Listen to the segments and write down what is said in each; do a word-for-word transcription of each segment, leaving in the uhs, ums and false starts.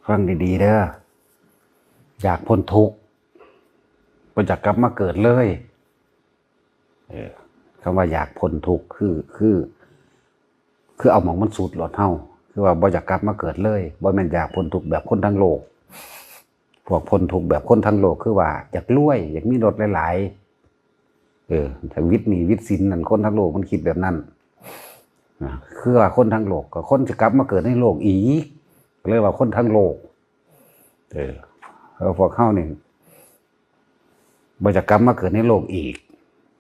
ฟังดีๆเด้อ อยากพ้นทุกข์ บ่อยากกลับมาเกิดเลย เออ คำว่าอยากพ้นทุกข์คือ คือ คือเอาหม่องมันสุดโลดเฮา คือว่าบ่อยากกลับมาเกิดเลย บ่แม่นอยากพ้นทุกข์แบบคนทั้งโลก พวกพ้นทุกข์แบบคนทั้งโลกคือว่าอยากรวย อยากมีรถหลายๆ เออ ถ้าวิดหนี้วิดสินนั่น คนทั้งโลกมันคิดแบบนั้น นะ คือว่าคนทั้งโลก ก็คนสิกลับมาเกิดในโลกอีก ก็เลยว่าคนทั้งโลก เออ แล้วพวกเฮานี่ บ่อยากกลับมาเกิดในโลกอีก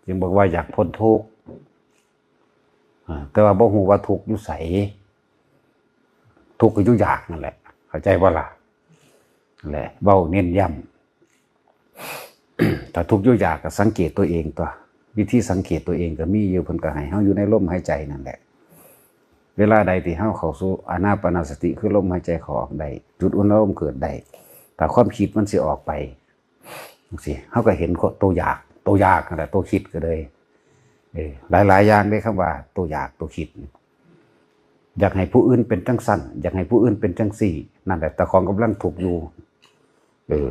จึงบอกว่าอยากพ้นทุกข์ อ่า แต่ว่าบ่ฮู้ว่าทุกข์อยู่ไส ทุกข์ก็อยู่อยากนั่นแหละ เข้าใจบ่ล่ะ นั่นแหละ เว้าเน้นย้ำ ถ้าทุกข์อยู่อยากก็สังเกตตัวเองตั๊ว วิธีสังเกตตัวเองก็มีอยู่ เพิ่นก็ให้เฮาอยู่ในลมหายใจนั่นแหละ เวลาใดที่เฮาเข้าสู่อานาปานสติ คือลมหายใจเข้าออกได้ จุดอุณหภูมิเกิดได้ ถ้าความคิดมันสิออกไป จั่งซี้ เฮาก็เห็นตัวอยาก ตัวอยากนั่นแหละ ตัวคิดก็เลย เออ หลายๆอย่างเด้ คำว่าตัวอยากตัวคิด อยากให้ผู้อื่นเป็นจั่งซั้น อยากให้ผู้อื่นเป็นจั่งซี้ นั่นแหละ เจ้าของกำลังทุกข์อยู่ เออ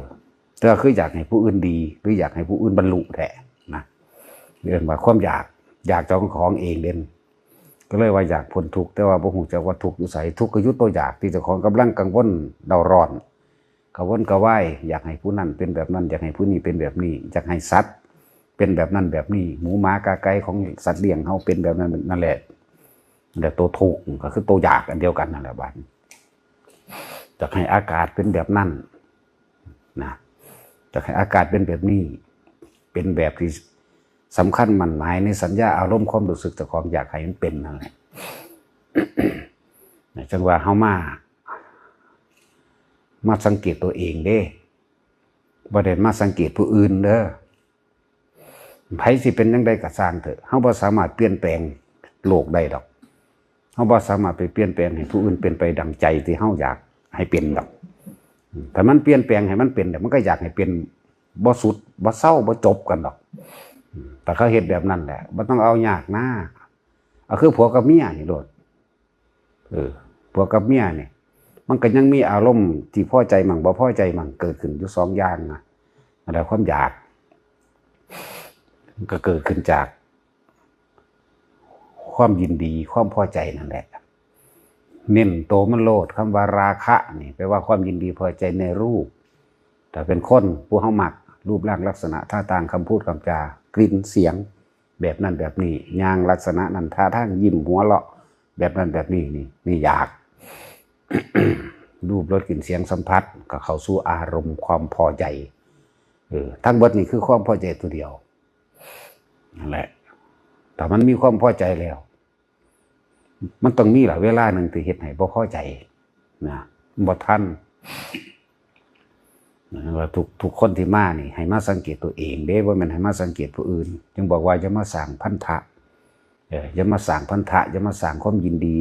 แต่ว่าคืออยากให้ผู้อื่นดี หรืออยากให้ผู้อื่นบรรลุแท้นะ เรียกว่าความอยาก อยากเจ้าของเองเด่น ก็เลยว่าอยากพ้นทุกข์ แต่ว่าบ่ฮู้จักว่าทุกข์อยู่ไส ทุกข์ก็อยู่ตัวอยากที่เจ้าของกำลังกังวลเร่าร้อน กระวนกระวาย อยากให้ผู้นั้นเป็นแบบนั้น อยากให้ผู้นี้เป็นแบบนี้ อยากให้สัตว์เป็นแบบนั้นแบบนี้ หมูหมากาไก่ของสัตว์เลี้ยงเฮาเป็นแบบนั้น นั่นแหละ นั่นแหละตัวทุกข์ก็คือตัวอยากอันเดียวกันนั่นแหละบัดนี้ อยากให้อากาศเป็นแบบนั้นนะ อยากให้อากาศเป็นแบบนี้ เป็นแบบที่สำคัญหมั่นหมายในสัญญาอารมณ์ความรู้สึกเจ้าของอยากให้มันเป็นนั่นแหละ จั่งว่าเฮามา มาสังเกตตัวเองเด้ บ่ได้มาสังเกตผู้อื่นเด้อ ไผสิเป็นจั่งใดก็ซ่างเถอะ เฮาบ่สามารถเปลี่ยนแปลงโลกได้ดอก เฮาบ่สามารถไปเปลี่ยนแปลงให้ผู้อื่นเป็นไปดังใจที่เฮาอยากให้เป็นดอก ถ้ามันเปลี่ยนแปลงให้มันเป็น มันก็อยากให้เป็นบ่สุด บ่เซา บ่จบกันดอก แต่เขาเฮ็ดแบบนั้นแหละ บ่ต้องเอายากนะ เอาคือผัวกับเมียนี่โลด เออ ผัวกับเมียนี่ มันก็ยังมีอารมณ์ที่พอใจมั่งบ่พอใจมั่งเกิดขึ้นอยู่สองอย่างนะ อันใดความอยาก มันก็เกิดขึ้นจาก ความยินดีความพอใจนั่นแหละ เน้นโตมันโลด คำว่าราคะนี่แปลว่าความยินดีพอใจในรูป ถ้าเป็นคนผู้เฮามัก รูปร่างลักษณะท่าทางคำพูดคำจา กลิ่นเสียง แบบนั้นแบบนี้ ย่างลักษณะนั้น ท่าทางยิ้มหัวเราะ แบบนั้นแบบนี้ นี่ นี่อยาก รูปรสกลิ่นเสียงสัมผัส ก็เข้าสู่อารมณ์ความพอใจ เออ ทั้งเบิดนี่คือความพอใจตัวเดียว นั่นแหละ ถ้ามันมีความพอใจแล้ว มันต้องมีล่ะเวลาหนึ่งที่เฮ็ดให้บ่พอใจนะ บ่ทัน ว่าทุก ทุกคนที่มานี่ ให้มาสังเกตตัวเองเด้ บ่แม่นให้มาสังเกตผู้อื่น จึงบอกว่าอย่ามาสร้างพันธะ เออ อย่ามาสร้างพันธะ อย่ามาสร้างความยินดี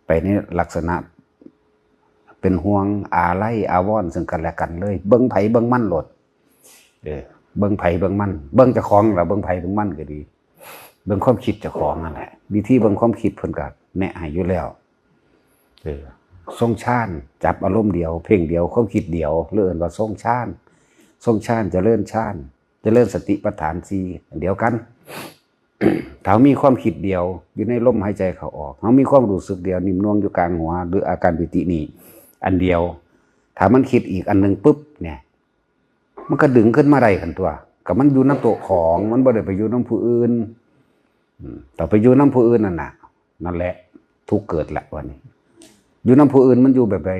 ไปในลักษณะ เป็นห่วงอาลัยอาวรณ์ซึ่งกันและกันเลย เบิ่งไผเบิ่งมันโลด เออ เบิ่งไผเบิ่งมัน เบิ่งเจ้าของล่ะ เบิ่งไผเบิ่งมันก็ดี เบิ่งความคิดเจ้าของนั่นแหละ วิธีเบิ่งความคิดเพิ่นก็แนะให้อยู่แล้ว เออ ทรงฌาน จับอารมณ์เดียว เพ่งเดียว ความคิดเดียว เรียกว่าทรงฌาน ทรงฌาน เจริญฌาน เจริญสติปัฏฐานสี่ อันเดียวกัน ถ้ามีความคิดเดียวอยู่ในลมหายใจเข้าออก เฮามีความรู้สึกเดียวนิ่มนวลอยู่กลางหัว หรืออาการปีตินี่ อันเดียว ถ้ามันคิดอีกอันหนึ่งปุ๊บเนี่ย มันก็ดึงขึ้นมาได้กันตั๊ว ก็มันอยู่นำตัวของ มันบ่ได้ไปอยู่นำผู้อื่น อืม แต่ไปอยู่นำผู้อื่นนั่นน่ะ นั่นแหละ ทุกข์เกิดละวันนี้ อยู่นำผู้อื่นมันอยู่แบบใด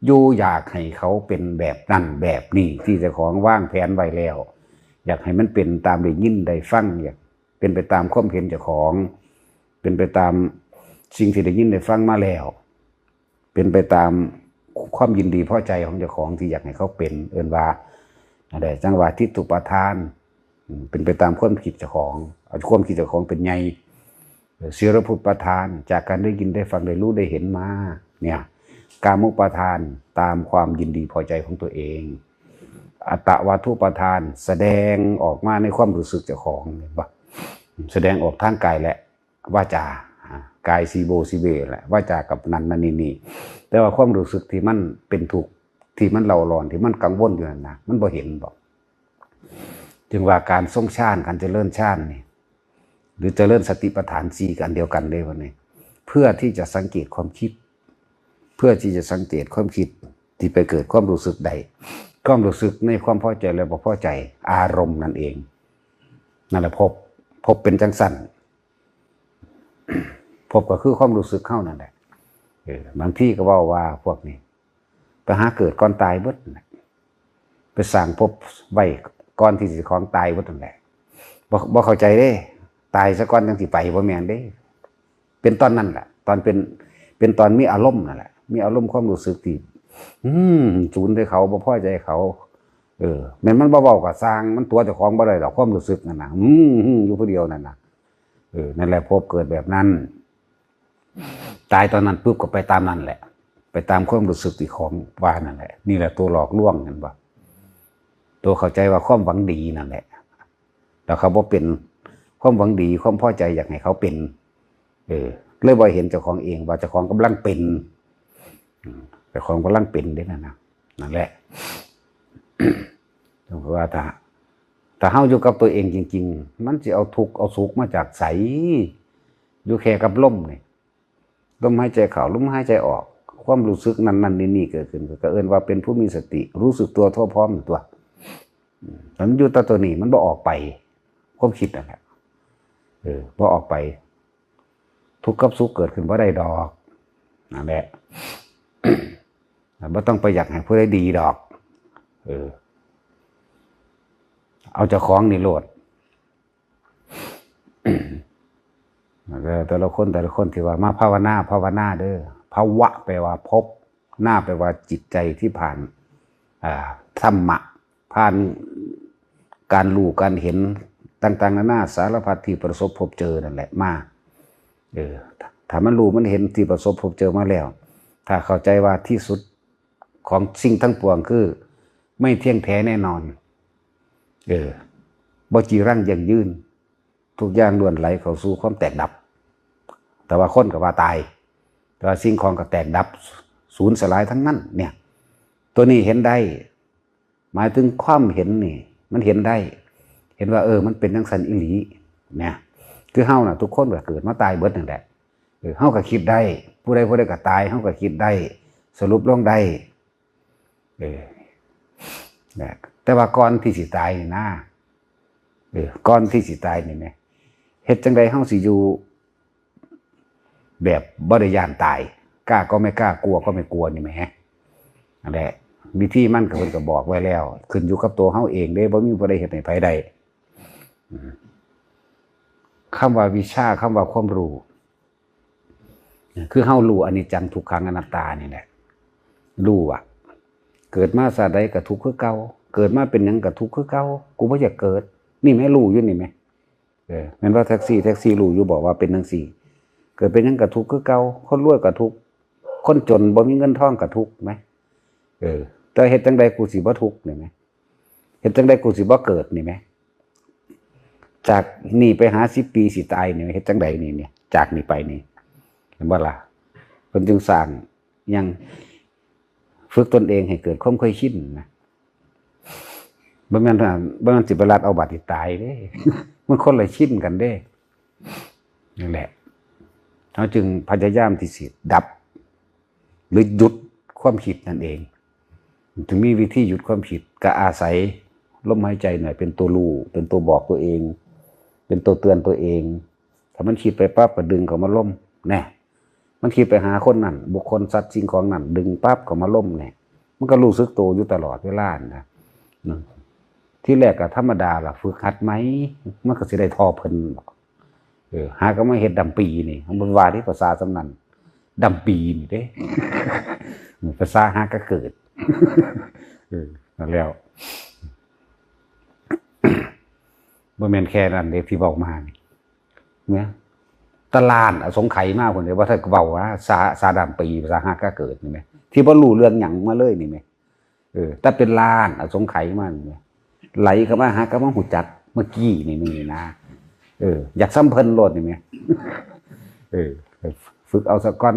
อยู่อยากให้เขาเป็นแบบนั้นแบบนี้ ที่เจ้าของวางแผนไว้แล้ว อยากให้มันเป็นตามได้ยินได้ฟัง อยากเป็นไปตามความเห็นเจ้าของ เป็นไปตามสิ่งที่ได้ยินได้ฟังมาแล้ว เป็นไปตามความยินดีพอใจของเจ้าของที่อยากให้เขาเป็น เอิ้นว่า อะไร จั่งว่าทิฏฐุปาทาน อืม เป็นไปตามความคิดเจ้าของ เอาความคิดเจ้าของเป็นใหญ่ เอ่อ สีรพุปาทาน จากการได้ยินได้ฟังได้รู้ได้เห็นมา เนี่ย กามุปาทาน ตามความยินดีพอใจของตัวเอง อัตตวาทุปาทาน แสดงออกมาในความรู้สึกเจ้าของ เห็นปะ แสดงออกทางกายและวาจา อ่า กายสีโบสีเบแหละ วาจากับนั่นนั่นนี่นี่ แต่ว่าความรู้สึกที่มันเป็นทุกข์ ที่มันเร่าร้อน ที่มันกังวลอยู่นั่นนะ มันบ่เห็นบ่ จึงว่าการทรงฌาน การเจริญฌานนี่ หรือเจริญสติปัฏฐานสี่ก็อันเดียวกันเลยวันนี้ เพื่อที่จะสังเกตความคิด เพื่อที่จะสังเกตความคิดที่ไปเกิดความรู้สึกใด ความรู้สึกในความพอใจและบ่พอใจ อารมณ์นั่นเอง นั่นแหละภพ ภพเป็นจังซั่น ภพก็คือความรู้สึกเฮานั่นแหละ เออ บางทีก็เว้าว่าพวกนี้ ไปหาเกิดก่อนตายเบิดนั่นแหละ ไปสร้างภพไว้ก่อนที่สิของตายเบิดนั่นแหละ บ่ บ่เข้าใจเด้ ตายซะก่อนจังสิไป บ่แม่นเด้ เป็นตอนนั้นแหละ ตอนเป็น เป็นตอนมีอารมณ์นั่นแหละ มีอารมณ์ความรู้สึกที่ อืม สูนใส่เขา บ่พอใจเขา เออ แม่นมันบ่เว้าก็ซ่าง มันตั๋วเจ้าของบ่ได้ดอก ความรู้สึกนั่นน่ะ อืม อืม อยู่ผู้เดียวนั่นน่ะ เออ นั่นแหละภพเกิดแบบนั้น ตายตอนนั้นปุ๊บก็ไปตามนั่นแหละ ไปตามความรู้สึกที่ของว่านั่นแหละ นี่แหละตัวหลอกลวง เห็นบ่ ตัวเข้าใจว่าความหวังดีนั่นแหละ แล้วเขาบ่เป็นความหวังดี ความพอใจอยากให้เขาเป็น เออ เลยบ่เห็นเจ้าของเองว่าเจ้าของกำลังเป็น อืม เจ้าของกำลังเป็นเด้นั่นนะ นั่นแหละ เพราะว่าถ้า ถ้าเฮาอยู่กับตัวเองจริงๆ มันสิเอาทุกข์เอาสุขมาจากไส อยู่แค่กับลมนี่ ลมหายใจเข้า ลมหายใจออก ความรู้สึกนั่นๆ นี่ๆ เกิดขึ้น ก็เอิ้นว่าเป็นผู้มีสติ รู้สึกตัวทั่วพร้อมอยู่ตัว อืม มันอยู่แต่ตัวนี้ มันบ่ออกไป ความคิดนั่นแหละ เออ บ่ออกไป ทุกข์กับสุขเกิดขึ้นบ่ได้ดอก นั่นแหละ บ่ต้องไปอยากให้ผู้ใดดีดอก เออ เอาเจ้าของนี่โลด แต่ แต่ละคน แต่ละคนที่ว่ามาภาวนา ภาวนาเด้อ ภวะแปลว่าพบ นาแปลว่าจิตใจที่ผ่าน อ่า ธรรมะ ผ่านการรู้การเห็นต่างๆ นานาสารพัดที่ประสบพบเจอนั่นแหละมา เออ ถ้ามันรู้มันเห็นที่ประสบพบเจอมาแล้ว ถ้าเข้าใจว่าที่สุดของสิ่งทั้งปวงคือ ไม่เที่ยงแท้แน่นอน เออ บ่จีรังยั่งยืน ทุกอย่างล้วนไหลเข้าสู่ความแตกดับ แต่ว่าคนก็ว่าตาย แต่ว่าสิ่งของก็แตกดับ สูญสลายทั้งนั้น เนี่ย ตัวนี้เห็นได้ หมายถึงความเห็นนี่ มันเห็นได้ เห็นว่า เออ มันเป็นจังซั่นอีหลี เนี่ย คือเฮาน่ะ ทุกคนก็เกิดมาตายเบิดนั่นแหละ เออ เฮาก็คิดได้ ผู้ใดผู้ใดก็ตาย เฮาก็คิดได้ สรุปลงได้ เออ นะ แต่ว่าก่อนที่สิตายนี่นะ เออ ก่อนที่สิตายนี่แหม เฮ็ดจั่งใดเฮาสิอยู่แบบบ่ได้ย้านตาย กล้าก็ไม่กล้า กลัวก็ไม่กลัวนี่แหม นั่นแหละ วิธีมันก็เพิ่นก็บอกไว้แล้ว ขึ้นอยู่กับตัวเฮาเองเด้ บ่มีผู้ใดเฮ็ดให้ไผได้ อืม คำว่าวิชา คำว่าความรู้ คือเฮารู้อนิจจังทุกขังอนัตตานี่แหละ รู้ว่า เกิดมาชาติใดก็ทุกข์คือเก่า เกิดมาเป็นหยังก็ทุกข์คือเก่า กูบ่อยากเกิด นี่แหมรู้อยู่นี่แหม เออ แม่นว่าแท็กซี่ แท็กซี่รู้อยู่บ่ว่าเป็นจั่งซี้ เกิดเป็นหยังก็ทุกข์คือเก่า คนรวยก็ทุกข์ คนจนบ่มีเงินทองก็ทุกข์แหม เออ แต่เฮ็ดจั่งใดกูสิบ่ทุกข์นี่แหม เฮ็ดจั่งใดกูสิบ่เกิดนี่แหม จากนี่ไปหาสิบปีสิตายนี่ เฮ็ดจั่งใดนี่เนี่ย จากนี่ไปนี่ เห็นบ่ล่ะ เพิ่นจึงสร้างหยัง ฝึกตนเองให้เกิดความเคยชินนะ บ่แม่นว่า บ่แม่นสิไปลัดเอาบัดนี้ตายเด้ มันคนละชินกันเด้ นั่นแหละ เฮาจึงพยายามที่สิดับ หรือหยุดความคิดนั่นเอง ถึงมีวิธีหยุดความคิด ก็อาศัยลมหายใจหน่อยเป็นตัวรู้ เป็นตัวบอกตัวเอง เป็นตัวเตือนตัวเอง ถ้ามันคิดไปปั๊บก็ดึงเข้ามาลม แน่ มันคิดไปหาคนนั่น บุคคล สัตว์ สิ่งของนั่น ดึงปั๊บเข้ามาลม แน่ มันก็รู้สึกตัวอยู่ตลอดเวลานะ อืม ที่แรกก็ธรรมดาล่ะ ฝึกหัดใหม่ มันก็สิได้ท่อเพิ่นบ่ เออ หาก็มาเฮ็ดดำปีนี่ มันว่าที่ภาษาสำนัน ดำปีนี่เด้ ภาษาหากะเกิด เออ นั่นแล้ว บ่แม่นแค่นั้นเด้ที่เว้ามานี่ เนี่ย ตะล้านอสงไขยมาพุ่นเด้ ว่าถ้าเว้าว่าสา สาดำปี ภาษาหากะเกิดนี่แหม ที่บ่รู้เรื่องหยังมาเลยนี่แหม เออ แต่เป็นล้านอสงไขยมานี่แหม ไหลเข้ามาหาก็มาฮู้จักเมื่อกี้นี่ นี่นะ เออ อยากส่ำเพิ่นโลดนี่แหม เออ ฝึกเอาซะก่อน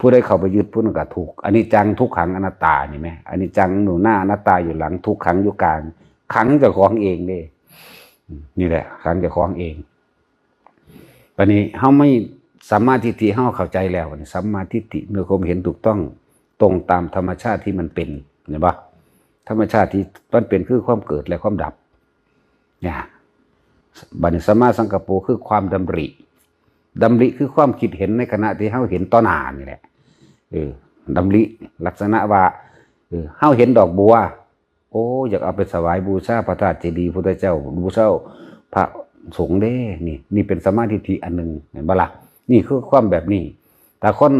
ผู้ใดเข้าไปยึดผู้นั้นก็ทุกข์ อนิจจังทุกขังอนัตตานี่แหม อนิจจังอยู่หน้า อนัตตาอยู่หลัง ทุกขังอยู่กลาง ขังเจ้าของเองเด้ นี่แหละ ขังเจ้าของเอง บัดนี้เฮามีสัมมาทิฏฐิ เฮาเข้าใจแล้ว บัดนี้สัมมาทิฏฐิ เมื่อความเห็นถูกต้อง ตรงตามธรรมชาติที่มันเป็น เห็นปะ ธรรมชาติที่มันเป็นคือความเกิดและความดับ เนี่ย บัดนี้สัมมาสังกัปโปคือความดำริ ดำริคือความคิดเห็นในขณะที่เฮาเห็นต่อหน้านี่แหละ เออ ดำริลักษณะว่า เออ เฮาเห็นดอกบัว โอ้ อยากเอาไปถวายบูชาพระธาตุเจดีย์พุทธเจ้า บูชาพระสงฆ์เด้ นี่ นี่เป็นสัมมาทิฏฐิอันหนึ่ง เห็นบ่ล่ะ นี่คือความแบบนี้ แต่คน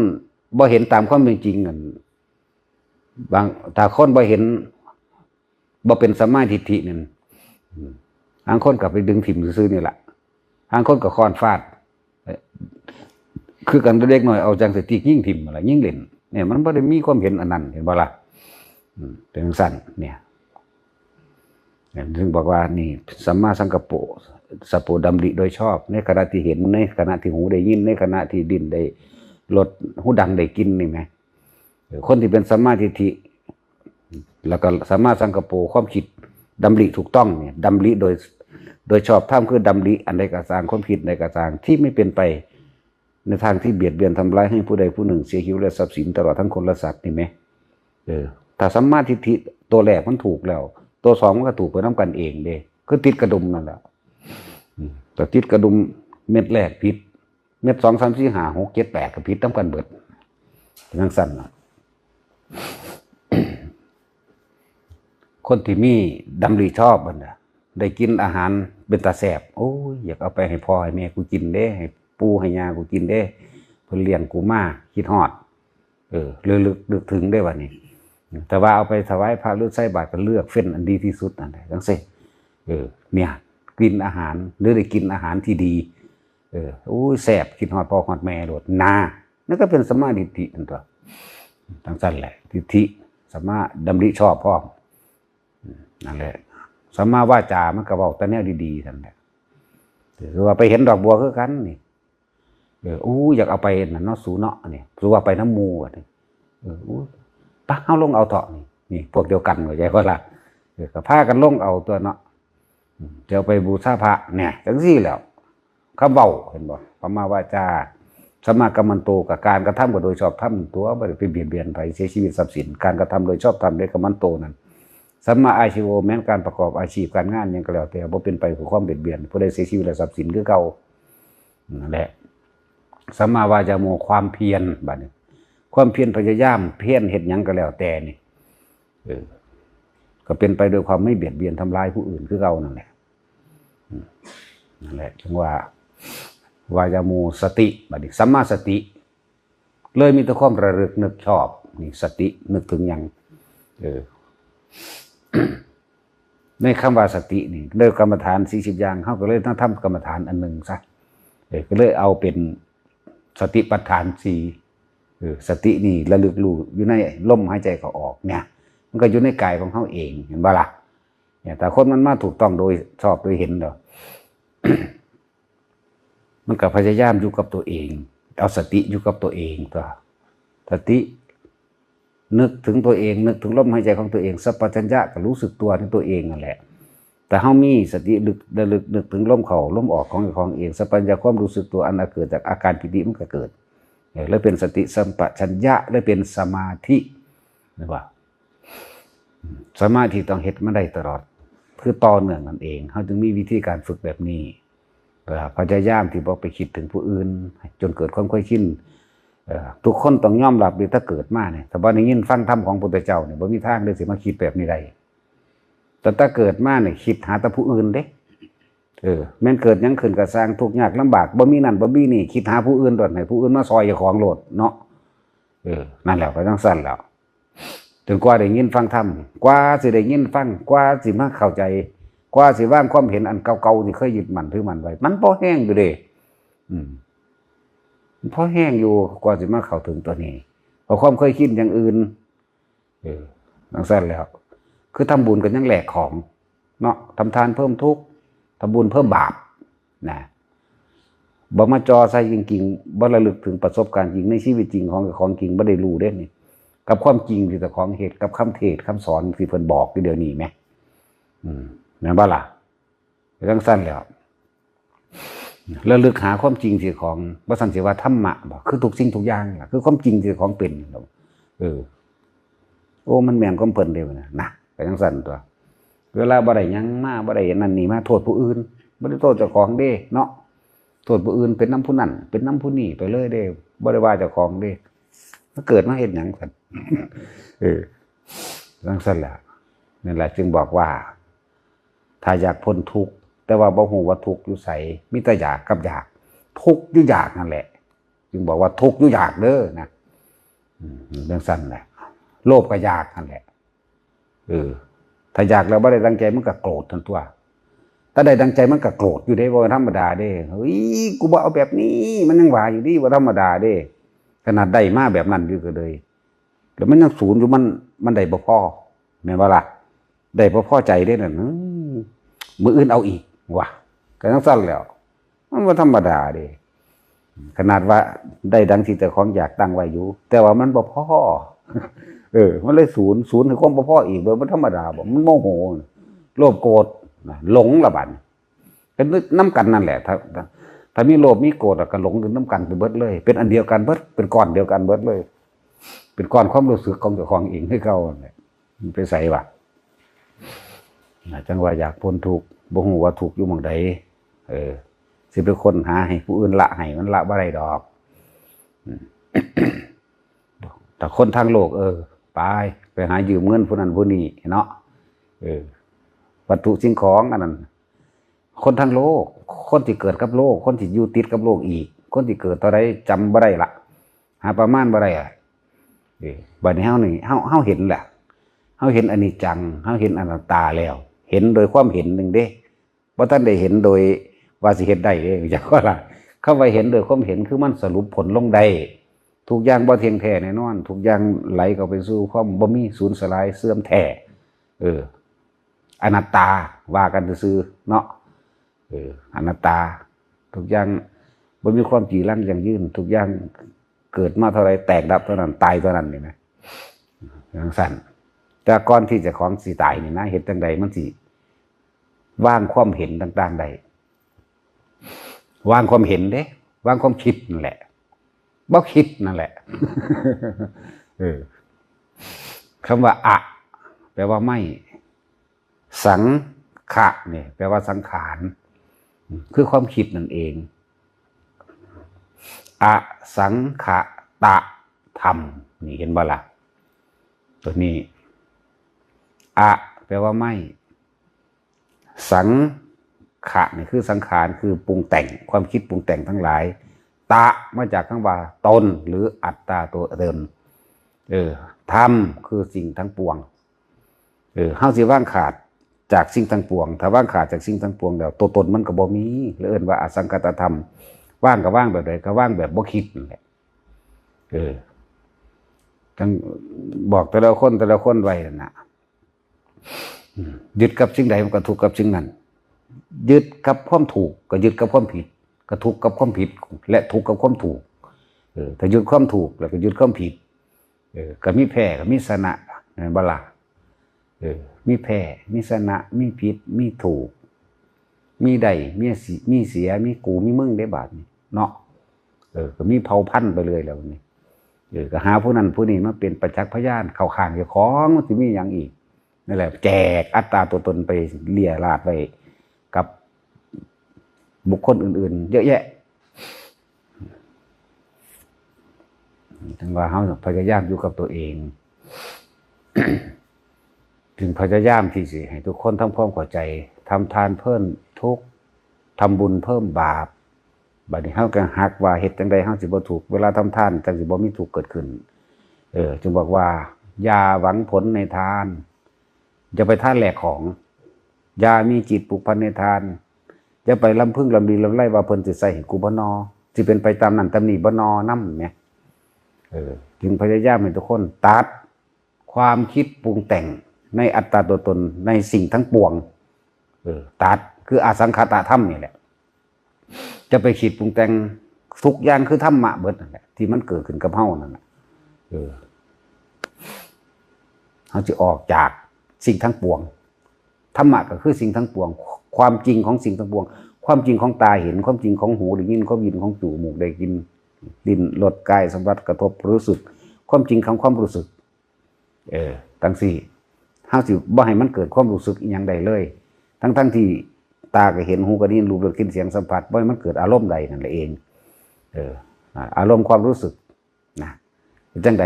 บ่เห็นตามความเป็นจริงนั่น บาง ถ้าคนบ่เห็น บ่เป็นสัมมาทิฏฐินั่น อืม บางคนก็ไปดึงถิ่มซื่อๆนี่แหละ บางคนก็ค้อนฟาด เอ่อ คือกันกับเด็กน้อยเอาจังสติกยิงถิ่มอะไร ยิงเล่น เนี่ย มันบ่ได้มีความเห็นอันนั้น เห็นบ่ล่ะ อืม เป็นจั่งซั่น เนี่ย เนี่ย ถึงบอกว่านี่ สัมมาสังกัปโป สัปโป ดำริโดยชอบ ในขณะที่เห็น ในขณะที่หูได้ยิน ในขณะที่ลิ้นได้รส หูดังได้กลิ่นนี่แหม เออ คนที่เป็นสัมมาทิฏฐิ แล้วก็สัมมาสังกัปโป ความคิดดำริถูกต้องเนี่ย ดำริโดย โดยชอบธรรม คือดำริอันใดก็ตาม ความคิดใดก็ตามที่ไม่เป็นไปในทางที่เบียดเบียนทำร้ายให้ผู้ใดผู้หนึ่งเสียชีวิตและทรัพย์สิน ตลอดทั้งคนและสัตว์นี่แหม เออ ถ้าสัมมาทิฏฐิตัวแรกมันถูกแล้ว ตัวสองมันก็ถูกไปนำกันเองเด้ คือติดกระดุมนั่นแหละ อืม แต่ติดกระดุมเม็ดแรกผิด เม็ดสอง สาม สี่ ห้า หก เจ็ด แปด ก็ผิดนำกันเบิด เป็นจั่งซั่นน่ะ คนที่มีดำริชอบมันน่ะ ได้กินอาหารเป็นตาแซ่บ โอ้ย อยากเอาไปให้พ่อให้แม่กูกินเด้ ให้ปู่ให้ย่ากูกินเด้ เพิ่นเลี้ยงกูมา คิดฮอด เออ ลึกๆ นึกถึงได้บัดนี้ แต่ว่าเอาไปถวายพระหรือใส่บาตรก็เลือกเฟ้นอันดีที่สุดนั่นแหละ จั่งซี้ เออ เนี่ย กินอาหาร หรือได้กินอาหารที่ดี เออ โอ้ย แซ่บ คิดฮอดพ่อฮอดแม่โลด นา นั่นก็เป็นสัมมาทิฏฐินั่นตัว จั่งซั่นแหละ ทิฏฐิ สัมมาดำริชอบพร้อม อืม นั่นแหละ สัมมาวาจา มันก็เว้าแต่แนวดีๆ นั่นแหละ คือว่าไปเห็นดอกบัวคือกันนี่ เออ อู้ อยากเอาไปนั่นเนาะ สูเนาะ นี่ สูว่าไปนำหมู่บัดนี้ เออ อู้ ปะ เฮาลงเอาเถาะนี่ นี่ พวกเดียวกัน เข้าใจบ่ล่ะ เออ ก็พากันลงเอาตัวเนาะ อืม จะเอาไปบูชาพระ เนี่ย จั่งซี้แหล้ว คำเว้า เห็นบ่ สัมมาวาจา สัมมากัมมันโต ก็การกระทำก็โดยชอบธรรมตัว บ่ได้ไปเบียดเบียนไผ เสียชีวิตทรัพย์สิน การกระทำโดยชอบธรรมด้วยกัมมันโตนั่น สัมมาอาชีโว แม้นการประกอบอาชีพการงานหยังก็แล้วแต่ บ่เป็นไปเพื่อความเบียดเบียน ผู้ใดเสียชีวิตและทรัพย์สินคือเก่า นั่นแหละ สัมมาวายาโม ความเพียร บัดนี้ ความเพียรพยายาม เพียรเฮ็ดหยังก็แล้วแต่นี่ เออ ก็เป็นไปโดยความไม่เบียดเบียนทำร้ายผู้อื่นคือเก่านั่นแหละ อืม นั่นแหละ ถึงว่า วายาโม สติ บัดนี้ สัมมาสติ เลยมีแต่ความระลึกนึกชอบ นี่ สติ นึกถึงหยัง เออ ในคำว่าสตินี่ เลิกกรรมฐานสี่สิบอย่าง เฮาก็เลยต้องทำกรรมฐานอันหนึ่งซะ เออ ก็เลยเอาเป็นสติปัฏฐานสี่ เออ สตินี่ระลึกรู้อยู่ในลมหายใจเข้าออกเนี่ย มันก็อยู่ในกายของเฮาเอง เห็นบ่ล่ะ เนี่ย แต่คนมันมาถูกต้องโดยชอบโดยเห็นแล้ว มันก็พยายามอยู่กับตัวเอง เอาสติอยู่กับตัวเองตัว สติ นึกถึงตัวเอง นึกถึงลมหายใจของตัวเอง สัมปชัญญะก็รู้สึกตัวในตัวเองนั่นแหละ แต่เฮามีสติลึก ระลึกนึกถึงลมเข้าลมออกของเจ้าของเอง สัมปชัญญะความรู้สึกตัวอันเกิดจากอาการปีติมันก็เกิด เออ เลยเป็นสติสัมปชัญญะ เลยเป็นสมาธิ เห็นบ่ สมาธิต้องเฮ็ดมาได้ตลอด คือต่อเนื่องนั่นเอง เฮาจึงมีวิธีการฝึกแบบนี้ เอ่อ พยายามที่บ่ไปคิดถึงผู้อื่น จนเกิดความเคยชิน เอ่อ ทุกคนต้องยอมรับเลย ถ้าเกิดมาเนี่ย ถ้าบ่ได้ยินฟังธรรมของพุทธเจ้าเนี่ย บ่มีทางเลยสิมาคิดแบบนี้ได้ แต่ถ้าเกิดมาเนี่ยคิดหาแต่ผู้อื่นเด้ เออ แม่นเกิดหยังขึ้นก็ซ่าง ทุกข์ยากลำบาก บ่มีนั่นบ่มีนี่ คิดหาผู้อื่นโลด ให้ผู้อื่นมาซ่อยเจ้าของโลดเนาะ เออ นั่นแหละ ก็จั่งซั่นแหล้ว จนกว่าได้ยินฟังธรรม กว่าสิได้ยินฟัง กว่าสิมาเข้าใจ กว่าสิวางความเห็นอันเก่าๆที่เคยยึดมั่นถือมั่นไว้ มันพอแฮงอยู่เด้ อืม มันพอแฮงอยู่ กว่าสิมาเข้าถึงตัวนี้ เพราะความเคยชินอย่างอื่น เออ จั่งซั่นแหล้ว คือทำบุญก็ยังแลกของ เนาะ ทำทานเพิ่มทุกข์ ทำบุญเพิ่มบาป นะ บ่มาจ่อใส่จริงๆ บ่ระลึกถึงประสบการณ์จริงในชีวิตจริงของ ของจริง บ่ได้รู้เด้นี่ กับความจริงที่เจ้าของเฮ็ด กับคำเทศน์คำสอนที่เพิ่นบอกอยู่เดี๋ยวนี้แหม อืม แม่นบ่ล่ะ จั่งซั่นแหล้ว ระลึกหาความจริงที่ของ บ่ซั่นสิว่าธรรมะบ่ คือทุกสิ่งทุกอย่างล่ะ คือความจริงที่ของเป็น เออ โอ้ มันแม่นความเพิ่นเด้นะ นะ ก็จั่งซั่นตัว เวลาบ่ได้หยังมา บ่ได้นั่นนี่มา โทษผู้อื่น บ่ได้โทษเจ้าของเด้เนาะ โทษผู้อื่น เป็นนำผู้นั้น เป็นนำผู้นี้ไปเลยเด้ บ่ได้ว่าเจ้าของเด้ มาเกิดมาเฮ็ดหยังซั่น เออ จั่งซั่นแหละ นั่นแหละจึงบอกว่า ถ้าอยากพ้นทุกข์ แต่ว่าบ่ฮู้ว่าทุกข์อยู่ไส มีแต่อยากกับอยาก ทุกข์อยู่อยากนั่นแหละ จึงบอกว่าทุกข์อยู่อยากเด้อนะ อืม จั่งซั่นแหละ โลภก็อยากนั่นแหละ เออ ถ้าอยากแล้วบ่ได้ดังใจมันก็โกรธทันตัว ถ้าได้ดังใจมันก็โกรธอยู่เด้ บ่ธรรมดาเด้ เฮ้ย กูบ่เอาแบบนี้ มันยังว่าอยู่ดิ บ่ธรรมดาเด้ ขนาดได้มาแบบนั้นอยู่ก็เลย แล้วมันยังสูนอยู่ มัน มันได้บ่พอ แม่นบ่ล่ะ ได้บ่พอใจเด้นั่น อืม มื้ออื่นเอาอีกว่ะ ก็จั่งซั่นแหล้ว มันบ่ธรรมดาเด้ ขนาดว่าได้ดังที่เจ้าของอยากตั้งไว้อยู่ แต่ว่ามันบ่พอ เออ มันเลยสูน สูนให้ความบ่พออีก โดยบ่ธรรมดาบ่ มันโมโห โลภโกรธนะ หลงละบัดนี้ เป็นนำกันนั่นแหละ ถ้า ถ้า ถ้ามีโลภมีโกรธอะก็หลงอยู่นำกันไปเบิดเลย เป็นอันเดียวกันเบิด เป็นก้อนเดียวกันเบิดเลย เป็นก้อนความรู้สึกของเจ้าของเองคือเก่านั่นแหละ มันไปไสวะ นะ จั่งว่าอยากพ้นทุกข์ บ่ฮู้ว่าทุกข์อยู่หม่องใด เออ สิไปค้นหาให้ผู้อื่นละให้ มันละบ่ได้ดอก อืม แต่คนทางโลก เออ ไป ไปหายืมเงินผู้นั้นผู้นี้เนาะ เออ วัตถุสิ่งของอันนั้น คนทางโลก คนที่เกิดกับโลก คนที่อยู่ติดกับโลกอีก คนที่เกิดเท่าใดจำบ่ได้ละ หาประมาณบ่ได้อะ เออ บัดนี้เฮานี่ เฮา เฮาเห็นแหละ เฮาเห็นอนิจจัง เฮาเห็นอนัตตาแล้ว เห็นโดยความเห็นหนึ่งเด้ บ่ทันได้เห็นโดยว่าสิเฮ็ดได้เด้ จักว่าล่ะ คำว่าเห็นโดยความเห็นคือมันสรุปผลลงได้ ทุกอย่างบ่เที่ยงแท้แน่นอน ทุกอย่างไหลเข้าไปสู่ความบ่มี สูญสลาย เสื่อมแท้ เออ อนัตตา ว่ากันซื่อๆ เนาะ เออ อนัตตา ทุกอย่างบ่มีความจีรังยั่งยืน ทุกอย่างเกิดมาเท่าใดแตกดับเท่านั้น ตายเท่านั้นนี่นะ จั่งซั่น แต่ก่อนที่เจ้าของสิตายนี่นะ เฮ็ดจั่งใดมันสิวางความเห็นต่างๆได้ วางความเห็นเด้ วางความคิดนั่นแหละ บ่คิดนั่นแหละ เออ คำว่าอะ แปลว่าไม่ สังขะเนี่ย แปลว่าสังขาร คือความคิดนั่นเอง อสังขะตะธรรม นี่เห็นบ่ล่ะ ตัวนี้ อะ แปลว่าไม่ สังขะนี่คือสังขาร คือปรุงแต่ง ความคิดปรุงแต่งทั้งหลาย ตะ มาจากคำว่าตน หรืออัตตาตัวตน เออ ธรรม คือสิ่งทั้งปวง เออ เฮาสิวางขาดจากสิ่งทั้งปวง ถ้าวางขาดจากสิ่งทั้งปวงแล้ว ตัวตนมันก็บ่มี แล้วเอิ้นว่าอสังขตธรรม วางก็วางแบบใด ก็วางแบบบ่คิดนั่นแหละ เออ ทั้งบอกแต่ละคน แต่ละคนไว้นั่นน่ะ อืม ยึดกับสิ่งใดมันก็ทุกข์กับสิ่งนั้น ยึดกับความถูกก็ยึดกับความผิด ก็ทุกข์กับความผิด และทุกข์กับความถูก เออ ถ้ายึดความถูกแล้วก็ยึดความผิด เออ ก็มีแพ้ก็มีชนะ แม่นบ่ล่ะ เออ มีแพ้ มีชนะ มีผิด มีถูก มีได้ มีสิ มีเสีย มีกู มีมึงได้บาดนี้ เนาะ เออ ก็มีเผ่าพันธุ์ไปเรื่อยแล้วนี่ เออ ก็หาผู้นั้นผู้นี้มาเป็นประจักษ์พยานเข้าข้างเจ้าของ มันสิมีหยังอีก นั่นแหละ แจกอัตตาตัวตนไปเรี่ยราดไว้กับบุคคลอื่นๆ เยอะแยะ จั่งว่าเฮาพยายามอยู่กับตัวเอง จึงพยายามที่สิให้ทุกคนทำความเข้าใจ ทำทานเพิ่มทุกข์ ทำบุญเพิ่มบาป บัดนี้เฮาก็หักว่าเฮ็ดจั่งใดเฮาสิบ่ทุกข์ เวลาทำทานจั่งสิบ่มีทุกข์เกิดขึ้น เออ จึงบอกว่า อย่าหวังผลในทาน อย่าไปทานแลกของ อย่ามีจิตผูกพันในทาน อย่าไปลำพึงลำดีลำไรว่าเพิ่นสิใส่ให้กูบ่นอ สิเป็นไปตามนั้นตามนี้บ่นอนำแหม เออ จึงพยายามให้ทุกคนตัดความคิดปรุงแต่งในอัตตาตัวตนในสิ่งทั้งปวง เออ ตัด คืออสังขตธรรมนี่แหละ จะไปคิดปรุงแต่ง ทุกอย่างคือธรรมะเบิดนั่นแหละ ที่มันเกิดขึ้นกับเฮานั่นแหละ เออ เฮาสิออกจากสิ่งทั้งปวง ธรรมะก็คือสิ่งทั้งปวง ความจริงของสิ่งทั้งปวง ความจริงของตาเห็น ความจริงของหูได้ยิน ความจริงของจมูกได้กลิ่น ลิ้น รส กายสัมผัส กระทบ รู้สึก ความจริงของความรู้สึก เออ จั่งซี้ เฮาสิบ่ให้มันเกิดความรู้สึกอิหยังใดเลย ทั้งๆที่ตาก็เห็น หูก็ได้ยิน รูป รส กลิ่น เสียง สัมผัส บ่ให้มันเกิดอารมณ์ใดนั่นแหละเอง เออ อ่า อารมณ์ความรู้สึกนะ เป็นจั่งใด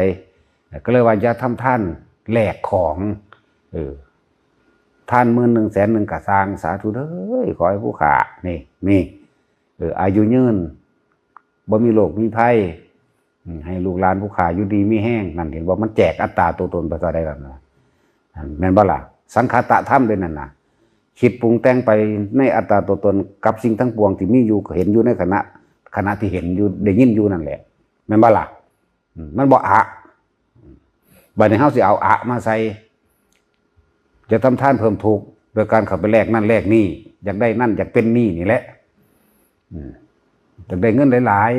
ก็เลยว่าอย่าทำทานแลกของ เออ ทานหมื่นหนึ่งแสนหนึ่งก็ซ่าง สาธุเด้อ ขอให้ผู้ข้านี่ นี่ เออ อายุยืน บ่มีโรคมีภัย อืม ให้ลูกหลานผู้ข้าอยู่ดีมีแฮง นั่นเห็นบ่ มันแจกอัตตาตัวตนไปเท่าใดแล้วนะ นั่นแม่นบ่ล่ะ สังขตธรรมเด้นั่นน่ะ คิดปรุงแต่งไปในอัตตาตัวตนกับสิ่งทั้งปวงที่มีอยู่ ก็เห็นอยู่ในขณะ ขณะที่เห็นอยู่ ได้ยินอยู่นั่นแหละ แม่นบ่ล่ะ อืม มันบ่อะ บัดนี้เฮาสิเอาอะมาใส่ จะทำทานเพิ่มทุกข์ โดยการเข้าไปแลกนั่นแลกนี่ อยากได้นั่นอยากเป็นนี่นี่แหละ อืม อยากได้เงินหลาย